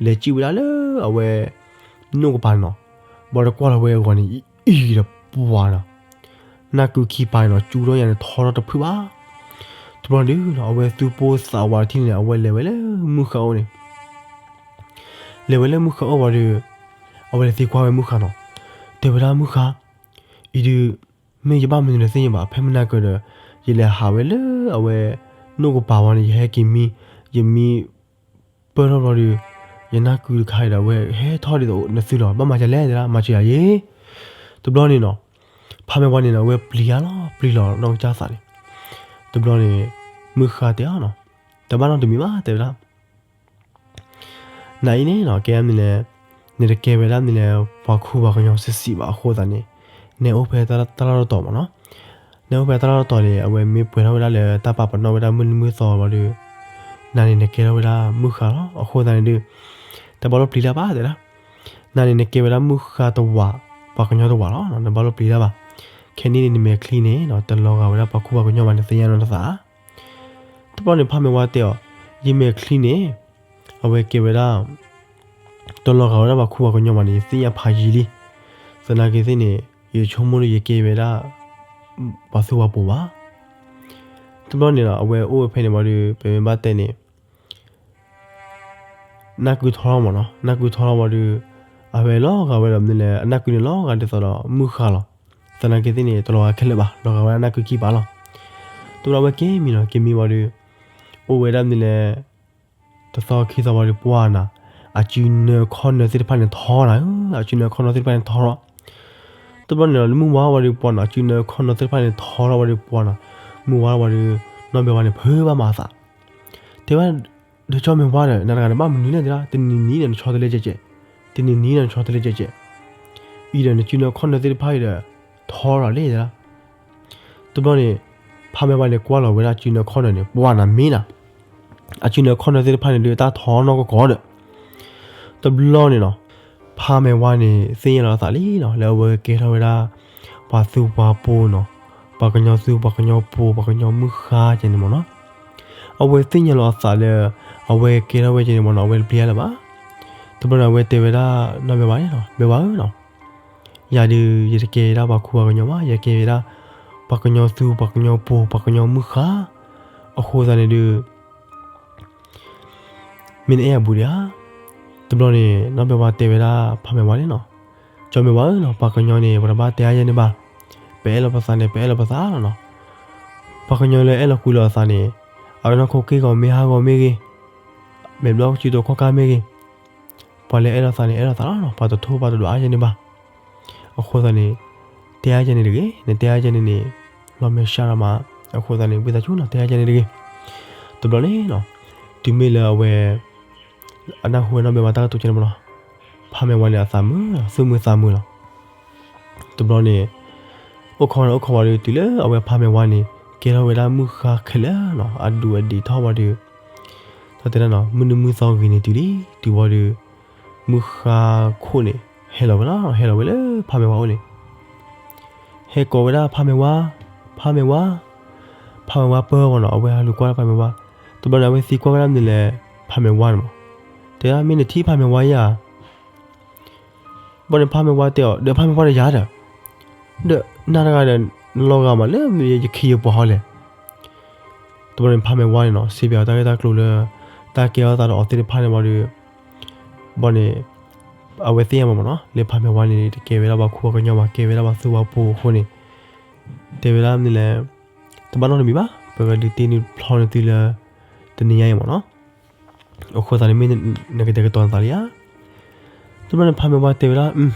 လဲၤစံၣ်ဝဲဒၣ်လၢအဝဲ နိၣ်ကပၤန့ၣ်နီၤ, ဘၣ်ဒီးကွၢ်လီၤဝဲအဂီၢ်န့ၣ် အံၤဒီးပှၤနီၤ နၢ်ကုခံပၤန့ၣ်နီၤ ကၠူထီၣ်ညါန့ၣ် ထီထီၣ်တဖုဘၣ်. တဘျီဒုးနီၤ အဝဲသူၣ်ပိၢ်သးဝးတထံၣ်န့ၣ် အဝဲလဲၤဝဲလၢမုၢ်ဃါအိၣ်န့ၣ်, လဲၤဝဲလၢမုၢ်ဃါအိၣ်ဝံၤဒီး အဝဲလဲၤသံကွၢ်ဝဲမုၢ်ဃါနီၤ, တဲဝဲဒၣ်မုၢ်ဃါ, အံၤဒုး မ့ၢ်ယဘၣ်မနုၤလဲၣ်တသ့ၣ်ညါဘၣ်, ဖဲမနၤကဒီး ယလဲၤဟးဝဲလၢအဝဲ နိၣ်ကပၤဝံၤန့ၣ် ယဟဲက့ၤမံ, ယမံ ပၢၢ်ထီၣ်ဘျီဒီး ယနၢ်ကုတခါအံၤဒီး အဝဲဟဲထီၣ်ဒ်သိးနသုလီၤ, ဘၣ်မၤဒ်လဲၣ်တဲဒၣ် မၤစၢၤယၤယ့ၣ်. တဘျီန့ၣ်နီၤ ဖးမဲာ်ဝါန့ၣ်နီၤ အဝဲပျံၤယါလီၤ ပျံၤလီၤနီၢ်ကစၢ်သးန့ၣ်, တဘျီန့ၣ် မုၢ်ဃါတဲအီၤနီၤ, တဘၣ်နီတမံၤဘၣ်တဲဝဲဒၣ် နၤအံၤန့ၣ်နီၤ ကဲမနုၤလဲၣ်, နတကဲဝဲဒၣ်မနုၤလဲၣ် ပှၤခူပှၤကညီဆံးဆံးဘၣ်အဃိသတးန့ၣ်, နအိၣ်ဖဲတၢ်လီၢ်တတီၤမ့ၢ်နီၤ, နအိၣ်ဖဲတၢ်လီၢ်တတီၤန့ၣ် အဝဲမ့ၢ်ပှဲၤထီၣ်ဝဲဒၣ်လၢတၢ်ပာ်ပနီၣ်ဝဲဒၣ်မုၢ်နံၤမုၢ်သီဘၣ်ဒီး, နၤန့ၣ်နကဲထီၣ်ဝဲဒၣ်မုၢ်ဃါလီၤ. အဃိသတးန့ၣ်ဒီး တဘၣ်လိၣ်ပျံၤတၢ်ဘၣ်တဲဒၣ်, နၤန့ၣ်နကဲဝဲဒၣ်မုၢ်ဃါတဝး, ပှၤကညီတဝးလီၤ, နဘၣ်လိၣ်ပျံၤတၢ်ဘၣ်. ခဲနံၣ်န့ၣ် နမဲာ်ချံန့ၣ် တလီၤဂာ်ဝဲဒၣ်ပှၤခူပှၤကညီဘၣ်န့ၣ် သ့ၣ်ညါနီတသး တဘျီန့ၣ် ဖးမဲာ်ဝါတဲအီၤ, ယမဲာ်ချံန့ၣ် အဝဲကဲဝဲဒၣ် တလီၤဂာ်ဝဲဒၣ်ပှၤခူပှၤကညီဘၣ်န့ၣ် ယသ့ၣ်ညါဖးယံာ်လံ. သနာ်က့သ့ၣ်န့ၣ် ယဆိကမိၣ်ဒီးယကဲဝဲဒၣ် ပှၤသူၣ်ပှၤပိာ်ဘၣ်. တဘျီန့ၣ်ဒီး အဝဲအိၣ်ဝဲဖဲန့ၣ်ဝံၤဒီး ပမ့ၢ်ဘၣ်တဲန့ၣ် နၢ်ကုထီထီၣ်မ့ၢ်နီၤ, နၢ်ကုထီထီၣ်ဝံၤဒီး အဝဲလီၤဂာ်ဝဲဒီးမနုၤလဲၣ် အနၢ်ကုန့ၣ်လီၤဂာ်ဒ်သိးဒီးမုၢ်ဃါလီၤ. သနာ်က့သ့ၣ်န့ၣ် တလီၤဂာ်ခဲလၢာ်ဘၣ်, လီၤဂာ်ဝဲဒၣ်နၢ်ကုခံပၤလီၤ. တဘျီအဝဲက့ၤမံနီၤ, က့ၤမံဝံၤဒီး အိၣ်ဝဲဒၣ်မနုၤလဲၣ် တသီခံသီဝံၤဒီးပှၢ်နၤ, အစုနၢခီၣ်နၢသ့ၣ်တဖၣ်န့ၣ် ထီထီၣ်နၤဧၢ, အစုနၢခီၣ်နၢသ့ၣ်တဖၣ်န့ၣ်ထီထီၣ်. တဘျီန့ၣ်ဒီး မုၢ်ဝါဝံၤဒီးပှၢ်နၤ, အစုနၢခီၣ်နၢသ့ၣ်တဖၣ်န့ၣ်ထီထီၣ်ဝံၤဒီးပှၢ်နၤ, မုၢ်ဝါဝံၤဒီး နီၢ်ဘဲဝါန့ၣ် ဖုးဘၣ်မၤအသး တဲဝဲ, ဒီးကၠီမဲာ်ဝါဒီး နၤတဂၤန့ၣ်ဘၣ်မနုၤလဲၣ်တဲဒၣ်, တနံၤနံၤဒီးနဆီတလဲကဲးကဲး, တနံၤနံၤဒီးနဆီတလဲကဲးကဲး, အံၤဒီးနစုနၢခီၣ်နၢသ့ၣ်တဖၣ်အံၤဒီး ထီထီၣ်လံတဲဒၣ်. တဘျီန့ၣ် ဖးမဲာ်ဝါန့ၣ် ကွၢ်လီၤဝဲဒၣ်စုနၢခီၣ်နၢန့ၣ် ပှၢ်နၤမ့ၢ်နၤ, အစုနၢခီၣ်နၢသ့ၣ်တဖၣ်န့ၣ်ဒုး တၢ်ထီနီၢ်ကီၢ်ကီၢ်ဒီး တဘျီန့ၣ်နီၤ, ဖးမဲာ်ဝါန့ၣ် သ့ၣ်ညါလီၤအသးလံနီၤ လၢအဝဲကဲထီၣ်ဝဲဒၣ် ပှၤသုးပှၤပိာ်နီၤ, ပှၤကညီသုး ပှၤကညီပိာ် ပှၤကညီမုၢ်ဃါကဲန့ၣ်မ့ၢ်နီၤ. အဝဲသ့ၣ်ညါလီၤအသးလၢ အဝဲကဲထီၣ်ဝဲကဲန့ၣ်မ့ၢ်နီၤ အဝဲတပျံၤလၢၤဘၣ်. တဘျီန့ၣ် အဝဲတဲဝဲဒၣ်နီၢ်ဘဲဝါန့ၣ်နီၤ, ဘဲဝါဧၢနီၤ, ယၤဒုး ယတကဲဝဲဒၣ်ပှၤခူပှၤကညီဘၣ်, ယကဲဝဲဒၣ် ပှၤကညီသုး ပှၤကညီပိာ် ပှၤကညီမုၢ်ဃါ, အဃိသတးန့ၣ်ဒုး မ့ၢ်နအဲၣ်အဘူးဒံးဧါ. တဘျီန့ၣ် နီၢ်ဘဲဝါတဲဝဲဒၣ်ဖးမဲာ်ဝါန့ၣ်နီၤ, ကၠီမဲာ်ဝါဧၢနီၤ, ပှၤကညီန့ၣ် ပတဘၣ်တဲအါယဲန့ၣ်ဘၣ်, ပအဲၣ်လီၤပသးန့ၣ် ပအဲၣ်လီၤပသးလီၤနီၤ. ပှၤကညီလၢအဲၣ်လီၤကွံလီၤအသးန့ၣ် အဝဲနီၢ်ခိက့ၢ်ဂီၤမ့ၢ်ဟးဂီၤမ့ၢ်ဂ့ၤ, မဲာ်ဘျီကစုတိာ်ခီၣ်ကါမ့ၢ်ဂ့ၤ, ပှၤလၢအဲၣ်လီၤသးန့ၣ် အဲၣ်လီၤသးလီၤနီၤ, ပှၤတထိၣ်ပှၤတဒွးအါယဲန့ၣ်ဘၣ်. အဃိသတးန့ၣ် တဲအါယဲန့ၣ်တဂ့ၤ, နတဲအါယဲန့ၣ်န့ၣ် လီၤမဲာ်ဆှးလီၤမး, အဃိသတးန့ၣ် ဝံသးစူၤနီၤ တဲအါယဲန့ၣ်တဂ့ၤ. တဘျီန့ၣ်နီၤ တုၤမ့ၢ်လၢအဝဲ အနၢ်ဟူဝဲနီၢ်ဘဲဝါတၢ်ကတိၤကဲန့ၣ်မ့ၢ်နီၤ, ဖးမဲာ်ဝါန့ၣ်အသးမုာ်လီၤ, သူၣ်မုာ်သးမုာ်လီၤ. တဘျီန့ၣ် အိၣ်ခိးန့ၣ်အိၣ်ခိးဝံၤဒီး တုၤလၢအဝဲဖးမဲာ်ဝါန့ၣ် ကဲထီၣ်ဝဲဒၣ်မုၢ်ဃါခဲလၢာ်နီၤ, အဒူးအဒံးထီၣ်ဝံၤဒီး တၢ်တဲဒၣ်နီၤ မုၢ်နံၤမုၢ်သီဂ့ၤန့ၣ်တုၤလံ, တုၤဝံၤဒီး မုၢ်ဃါခိၣ်န့ၣ် ဟဲလီၤဝဲလီၤ, ဟဲလီၤဝဲလၢဖးမဲာ်ဝါအိၣ်န့ၣ် ဟဲကိးဝဲဒၣ်ဖးမဲာ်ဝါ, ဖးမဲာ်ဝါ, ဖးမဲာ်ဝါပၢဝဲနီၤ, အဝဲဟးလူၤကွၢ်ဖးမဲာ်ဝါ, တဘျီန့ၣ် အဝဲသံကွၢ်ဝဲဒၣ်မနုၤလဲၣ်, ဖးမဲာ်ဝါန့ၣ်မး, တဲဒၣ်မ့ၢ်နထံၣ်ဖးမဲာ်ဝါယၤ ဘၣ်န့ၣ်ဖးမဲာ်ဝါတဲအီၤ ဒီးဖးမဲာ်ဝါဒီးယၤဒီး, ဒီးနၤတဂၤဒီး နလီၤဂာ်မးလၢယခံယပှၤဟီလဲၣ်. တဘျီန့ၣ်ဖးမဲာ်ဝါန့ၣ်နီၤ စံးဘၣ်အီၤတၢ်ဂ့ၢ်တၢ်ကျိၤလၢ တၢ်ကဲထီၣ်သးဒီးအီၤသ့ၣ်တဖၣ်န့ၣ်ဝံၤဒီး ဘၣ်န့ၣ် အဝဲသ့ၣ်ညါမးမ့ၢ်နီၤ လၢဖးမဲာ်ဝါန့ၣ် တကဲဝဲဒၣ်ပှၤခူပှၤကညီဘၣ် ကဲဝဲဒၣ်ပှၤသုးပှၤပိာ်အဃိန့ၣ် တဲဝဲဒၣ်မနုၤလဲၣ်, တဘၣ်နီတမံၤဘၣ် ပကဒုးတ့ဒုးဖျီနသုလၢ တနံၤညါအံၤမ့ၢ်နီၤ. အဃိသတးန့ၣ်မ့ၢ်နကတဲာ်ကတီၤနသးလံဧါ. တဘျီန့ၣ်ဖးမဲာ်ဝါတဲဝဲဒၣ်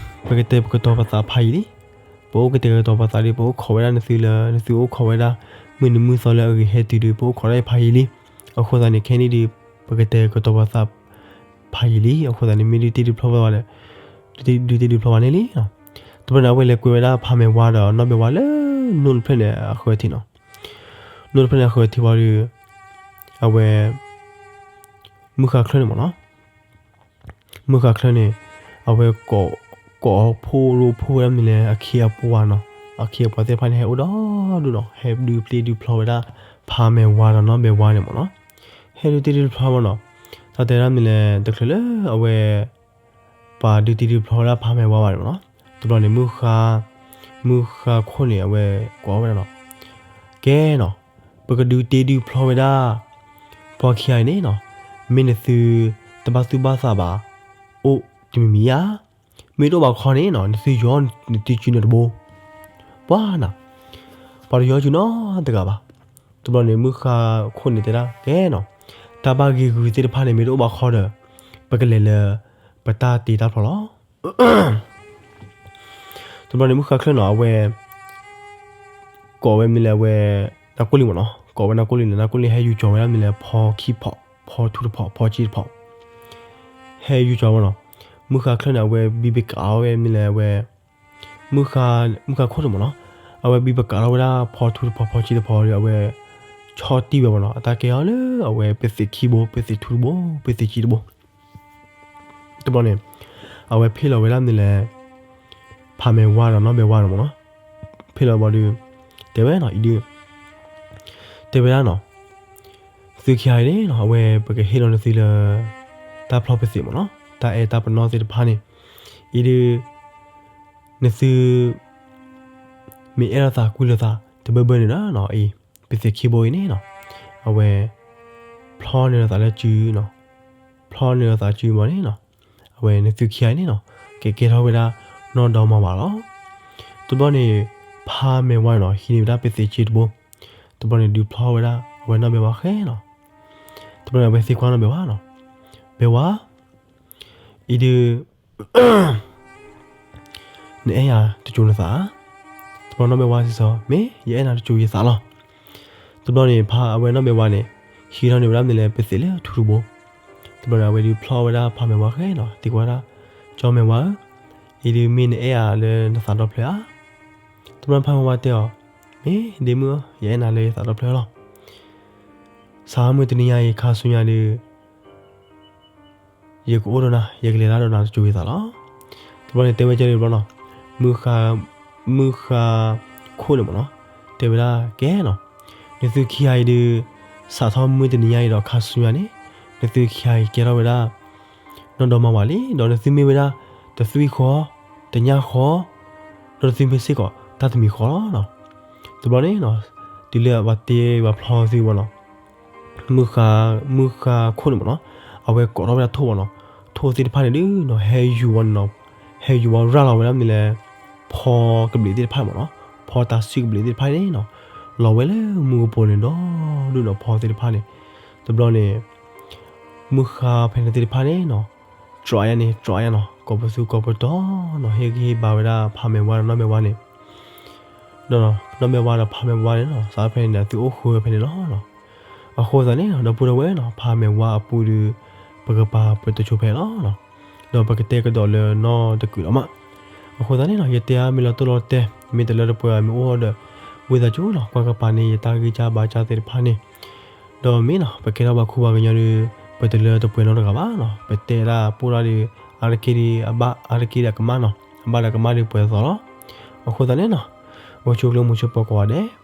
ပကတဲာ်ကတီၤပသးဖးယံာ်လံ. ပအိၣ်ကတဲာ်ကတီၤပသးဒီး ပအိၣ်ခိးဝဲဒၣ်နသုလၢ နသုအိၣ်ခိးဝဲဒၣ် မုၢ်နံၤမုၢ်သီလၢအဂ့ၤဟဲတုၤဒီး ပအိၣ်ခိးဒၣ်ဖးယံာ်လံ. အဃိသတးန့ၣ် ခဲအံၤဒုး ပကတဲာ်ကတီၤပသး ဖးယံာ်လံ. အဃိသတးန့ၣ် မ့ၢ်ဒုးတ့ဒုးဖျီဝဲဒၣ်ဒီး ဒုးတ့ဒုးဖျီဘၣ်န့ၣ်လံ. တဘျီန့ၣ် အဝဲလဲၤကွံာ်ဝဲဒၣ်ဖးမဲာ်ဝါဒီးနီၢ်ဘဲဝါလၢ နိၣ်တဖျၢၣ်န့ၣ်အဃၢၤထံးနီၤ. နိၣ်တဖျၢၣ်န့ၣ်အဃၢၤထံးဝံၤဒီး အဝဲ မုၢ်ဃါချၢၣ်န့ၣ်မ့ၢ်နီၤ မုၢ်ဃါချၢၣ်န့ၣ် အဝဲ ကိးဖိရိဖိဝဲဒၣ်မနုၤလဲၣ် အခ့အပှၤနီၤ, အခ့အပှၤသ့ၣ်တဖၣ်န့ၣ် ဟဲအိၣ်ဒီဒူၣ်နီၤ, ဟဲဒုးတ့ဒုးဖျီဝဲဒၣ် ဖးမဲာ်ဝါဒီးနီၢ်ဘဲဝါန့ၣ်မ့ၢ်နီၤ. ဟဲဒုးတ့ဒုးဖျီဝဲနီၤ, တၢ်တဲဒၣ်မနုၤလဲၣ် တချုးလၢအဝဲ ပှၤဒုးတ့ဒုးဖျီဝဲဒၣ်ဖးမဲာ်ဝါဘၣ်န့ၣ်မ့ၢ်နီၤ. တဘျီန့ၣ် မုၢ်ဃါ မုၢ်ဃါခိၣ်န့ၣ် အဝဲကိးဝဲဒၣ်နီၤ, ကဲနီၤ, ပကဒုးတ့ဒုးဖျီဝဲဒၣ် ပှၤခံဂၤအံၤန့ၣ်နီၤ, မ့ၢ်နသု တဘၣ်သူၣ်ဘၣ်သးဘၣ် အိၣ်တမံၤမံၤဧါ. မ့ၢ်တအိၣ်ဘၣ်ခီန့ၣ်နီၤ နသုယီၤနသုစုန့ၣ်တဘိ. ပှၤနီၤ, ပှၤတယီၤစုနီတဂၤဘၣ်. တဘျီန့ၣ် မုၢ်ဃါခိၣ်န့ၣ်တဲဒၣ် ကဲနီၤ, တၢ်ဘၣ်ဂ့ၢ်ဂုာ်သ့ၣ်တဖၣ်န့ၣ် မ့ၢ်တအိၣ်ဘၣ်ခီဒီး ပကလဲၤလၢ ပတၢ်တ့တၢ်ဖျီလီၤ. တဘျီန့ၣ် မုၢ်ဃါချၢၣ်နီၤ အဝဲ ကိးဝဲမနုၤလဲၣ် အဝဲ နၢ်ကိၣ်လံမ့ၢ်နီၤ, ကိးဝဲနၢ်ကိၣ်လံန့ၣ် နၢ်ကိၣ်လံဟဲယူၤကၠီၤဝဲဒၣ်မနုၤလဲၣ် ဖီခံဖီ, ဖီထူတဖီ, ဖီကံတဖီ, ဟဲယူၤကၠီၤဝဲနီၤ. မုၢ်ဃါချၢၣ်န့ၣ် အဝဲဘံပကးထီၣ်ဝဲမနုၤလဲၣ် အဝဲ မုၢ်ဃါ မုၢ်ဃါခိၣ်န့ၣ်မ့ၢ်နီၤ, အဝဲဘံပကးထီၣ်ဝဲဒၣ်ဖီထူတဖီ ဖီကံတဖီဒီး အဝဲ ဆီၣ်တံၢ်ဝဲမ့ၢ်နီၤ, အတၢ်ကဲထီၣ်လၢအဝဲ ပသ့ၣ်ခံဘိ, ပသ့ၣ်ထူတဘိ, ပသ့ၣ်ကံတဘိ. တဘျီန့ၣ် အဝဲဖ့ၣ်လီၤဝဲဒၣ်မနုၤလဲၣ် ဖးမဲာ်ဝါဒီးနီၢ်ဘဲဝါန့ၣ်မ့ၢ်နီၤ, ဖ့ၣ်လီၤဘၣ်ဒီး တဲဝဲနီၤ အံၤဒုး တဲဝဲဒၣ်နီၤ, သုခံဂၤအံၤန့ၣ်နီၤ အဝဲပကဟ့ၣ်လီၤနသုလၢ တၢ်ဖျီပသ့ၣ်မ့ၢ်နီၤ, တၢ်အဲၣ်တၢ်ပနီၣ်သ့ၣ်တဖၣ်န့ၣ်, အံၤဒုး နသု မ့ၢ်အဲၣ်လိာ်သးကွံလိာ်သး တဘၢဘၢန့ၣ်ဒီးနီၤ အံၤ ပသ့ၣ်ခံဘိအံၤန့ၣ်နီၤ အဝဲ ဖျီန့ၢ်လိာ်သးလၢစုနီၤ, ဖျီန့ၢ်လိာ်သးစုမ့ၢ်န့ၣ်နီၤ, အဝဲနသုခံဂၤအံၤန့ၣ်နီၤ ကကဲထီၣ်ဝဲဒၣ်နီၢ်ဒီမါဝၤလီၤ. တဘျီန့ၣ် ဖးမဲာ်ဝါန့ၣ်နီၤ ဟံးန့ၢ်ဝဲဒၣ်ပသ့ၣ်က့တဘိ, တဘျီန့ၣ်ဒုးဖျီဝဲဒၣ် အဝဲနီၢ်ဘဲဝါဃဲနီၤ, တဘျီန့ၣ် အဝဲသံကွၢ်နီၢ်ဘဲဝါနီၤ, ဘဲဝါ အံၤဒုး နအဲၣ်ယၤတစိၤနသးဧါ, တဘျီနီၢ်ဘဲဝါစံးစီၤ မ့ၢ်ယအဲၣ်နၤတစိၤယသးလီၤ. တဘျီန့ၣ် ဖးအဝဲနီၢ်ဘဲဝါန့ၣ် ဟံးထီၣ်န့ၢ်ဝဲဒၣ်မနုၤလဲၣ် ပသ့ၣ်လၢထူတဘိ, တဘျီန့ၣ် အဝဲဒုးဖျီဝဲဒၣ်ဖးမဲာ်ဝါဃဲနီၤ သံကွၢ်ဝဲဒၣ် ကၠီမဲာ်ဝါဧၢ, အံၤဒုးမ့ၢ်နအဲၣ်ယၤလၢနသးဒီဖျၢၣ်ဧါ. တဘျီဖးမဲာ်ဝါတဲအီၤ မ့ၢ်ဒ့မုၣ်ဧၢ ယအဲၣ်နၤလၢယသးဒီဖျၢၣ်လီၤ. စးမုၢ်တနံၤညါအံၤခါဆူညါဒုး ယကအိၣ်ဒီးနၤ ယကလဲၤတၢ်ဒီးနၤတစိၤယသးလီၤ. တဘျီန့ၣ်တဲဝဲကဲဒ်တဘျီနီၤ, မုၢ်ဃါ, မုၢ်ဃါခိၣ်န့ၣ်မ့ၢ်နီၤ, တဲဝဲဒၣ်ကဲနီၤ, နသုခံဂၤအံၤဒုး စးထီၣ်မုၢ်တနံၤညါအံၤဒီးခါဆူညါန့ၣ်, နသုခံဂၤအံၤကဲထီၣ်ဝဲဒၣ် နီၢ်ဒီမါဝၤလံ, ဒီးနသုမ့ၢ်ဝဲဒၣ် တသွံၣ်ဃီ, တညၣ်ဃီ, ဒီးနသုမ့ၢ်စ့ၢ်ကီးတၢ်တမံၤဃီလီၤနီၤ. တဘျီန့ၣ်နီၤ, တုၤလၢပှၤတ့ပှၤဖျီသုဘၣ်နီၤ, မုၢ်ဃါ, မုၢ်ဃါခိၣ်န့ၣ်မ့ၢ်နီၤ, အဝဲကိးထီၣ်ဝဲဒၣ်ထိၣ်ဘၣ်နီၤ, ထိၣ်သ့ၣ်တဖၣ်န့ၣ်ဒုးနီၤ ဟဲယူၤဝဲန့ၣ်နီၤ, ဟဲယူၤဝဲရၤလီၤဝဲဒၣ်မနုၤလဲၣ်, ဖီကဘျံးသ့ၣ်တဖၣ်မ့ၢ်နီၤ, ဖီတၢ်စုၣ်ကဘျံးသ့ၣ်တဖၣ်န့ၣ်နီၤ, လီၤဝဲလၢမူကပိာ်န့ၣ်ဒီးဒုးနီၤ ဖီသ့ၣ်တဖၣ်န့ၣ်, တဘျီန့ၣ် မုၢ်ဃါဖဲန့ၣ်သ့ၣ်တဖၣ်န့ၣ်နီၤ, တြီယါန့ၣ် တြီယါနီၤ, ကိးပသူကိးပတီၤနီၤ, ဟ့ၣ်ဂံၢ်ဟ့ၣ်ဘါဝဲဒၣ်ဖးမဲာ်ဝါဒီးနီၢ်မဲာ်ဝါန့ၣ်, ဒီးနီၢ်မဲာ်ဝါဒီးဖးမဲာ်ဝါန့ၣ်နီၤ စးဖဲန့ၣ် အသုအိၣ်ဃုဖဲန့ၣ်လီၤ. အဃိသတးန့ၣ်နီၤ ဒီပုၢ်ဒီဝဲၢ်နီၤ ဖးမဲာ်ဝါအပူၤဒီး ပကပာ်ပတုာ်ဆိဖဲလီၤ. ဒီးပကတဲကဒီးလၢနီတကုာ်လီၤမး. အဃိသတးန့ၣ်နီၤ ယတဲအါမ့ၢ်လီၤတိၢ်လီၤတဲာ် မ့ၢ်တလၢတပှဲၤမ့ၢ်အိၣ်ဒီး ဝံသးစူၤနီၤ ကွၢ်ကပၤန့ၣ် ယတၢ်ဂံၢ်စၢ်ဘါစၢ်သ့ၣ်တဖၣ်န့ၣ် ဒီးမ့ၢ်နီၤ ပကဲထီၣ်ပှၤခူပှၤကညီဒီး ပတလၢတပှဲၤနီတဂၤဘၣ်နီၤ. ပတဲဒၣ်ပိၢ်ဒၣ်ဒီး အါတက့ၢ်ဒီးအဘၣ် အါတက့ၢ်ဒီးအကမၣ်နီၤ. အဘၣ်ဒီးကမၣ်ဒီးပှဲၤသီလီၤ. အဃိသတးန့ၣ်နီၤ ဂီၤဆိကျိမုၢ်ဆိပှဲၤကိးဂၤဒဲး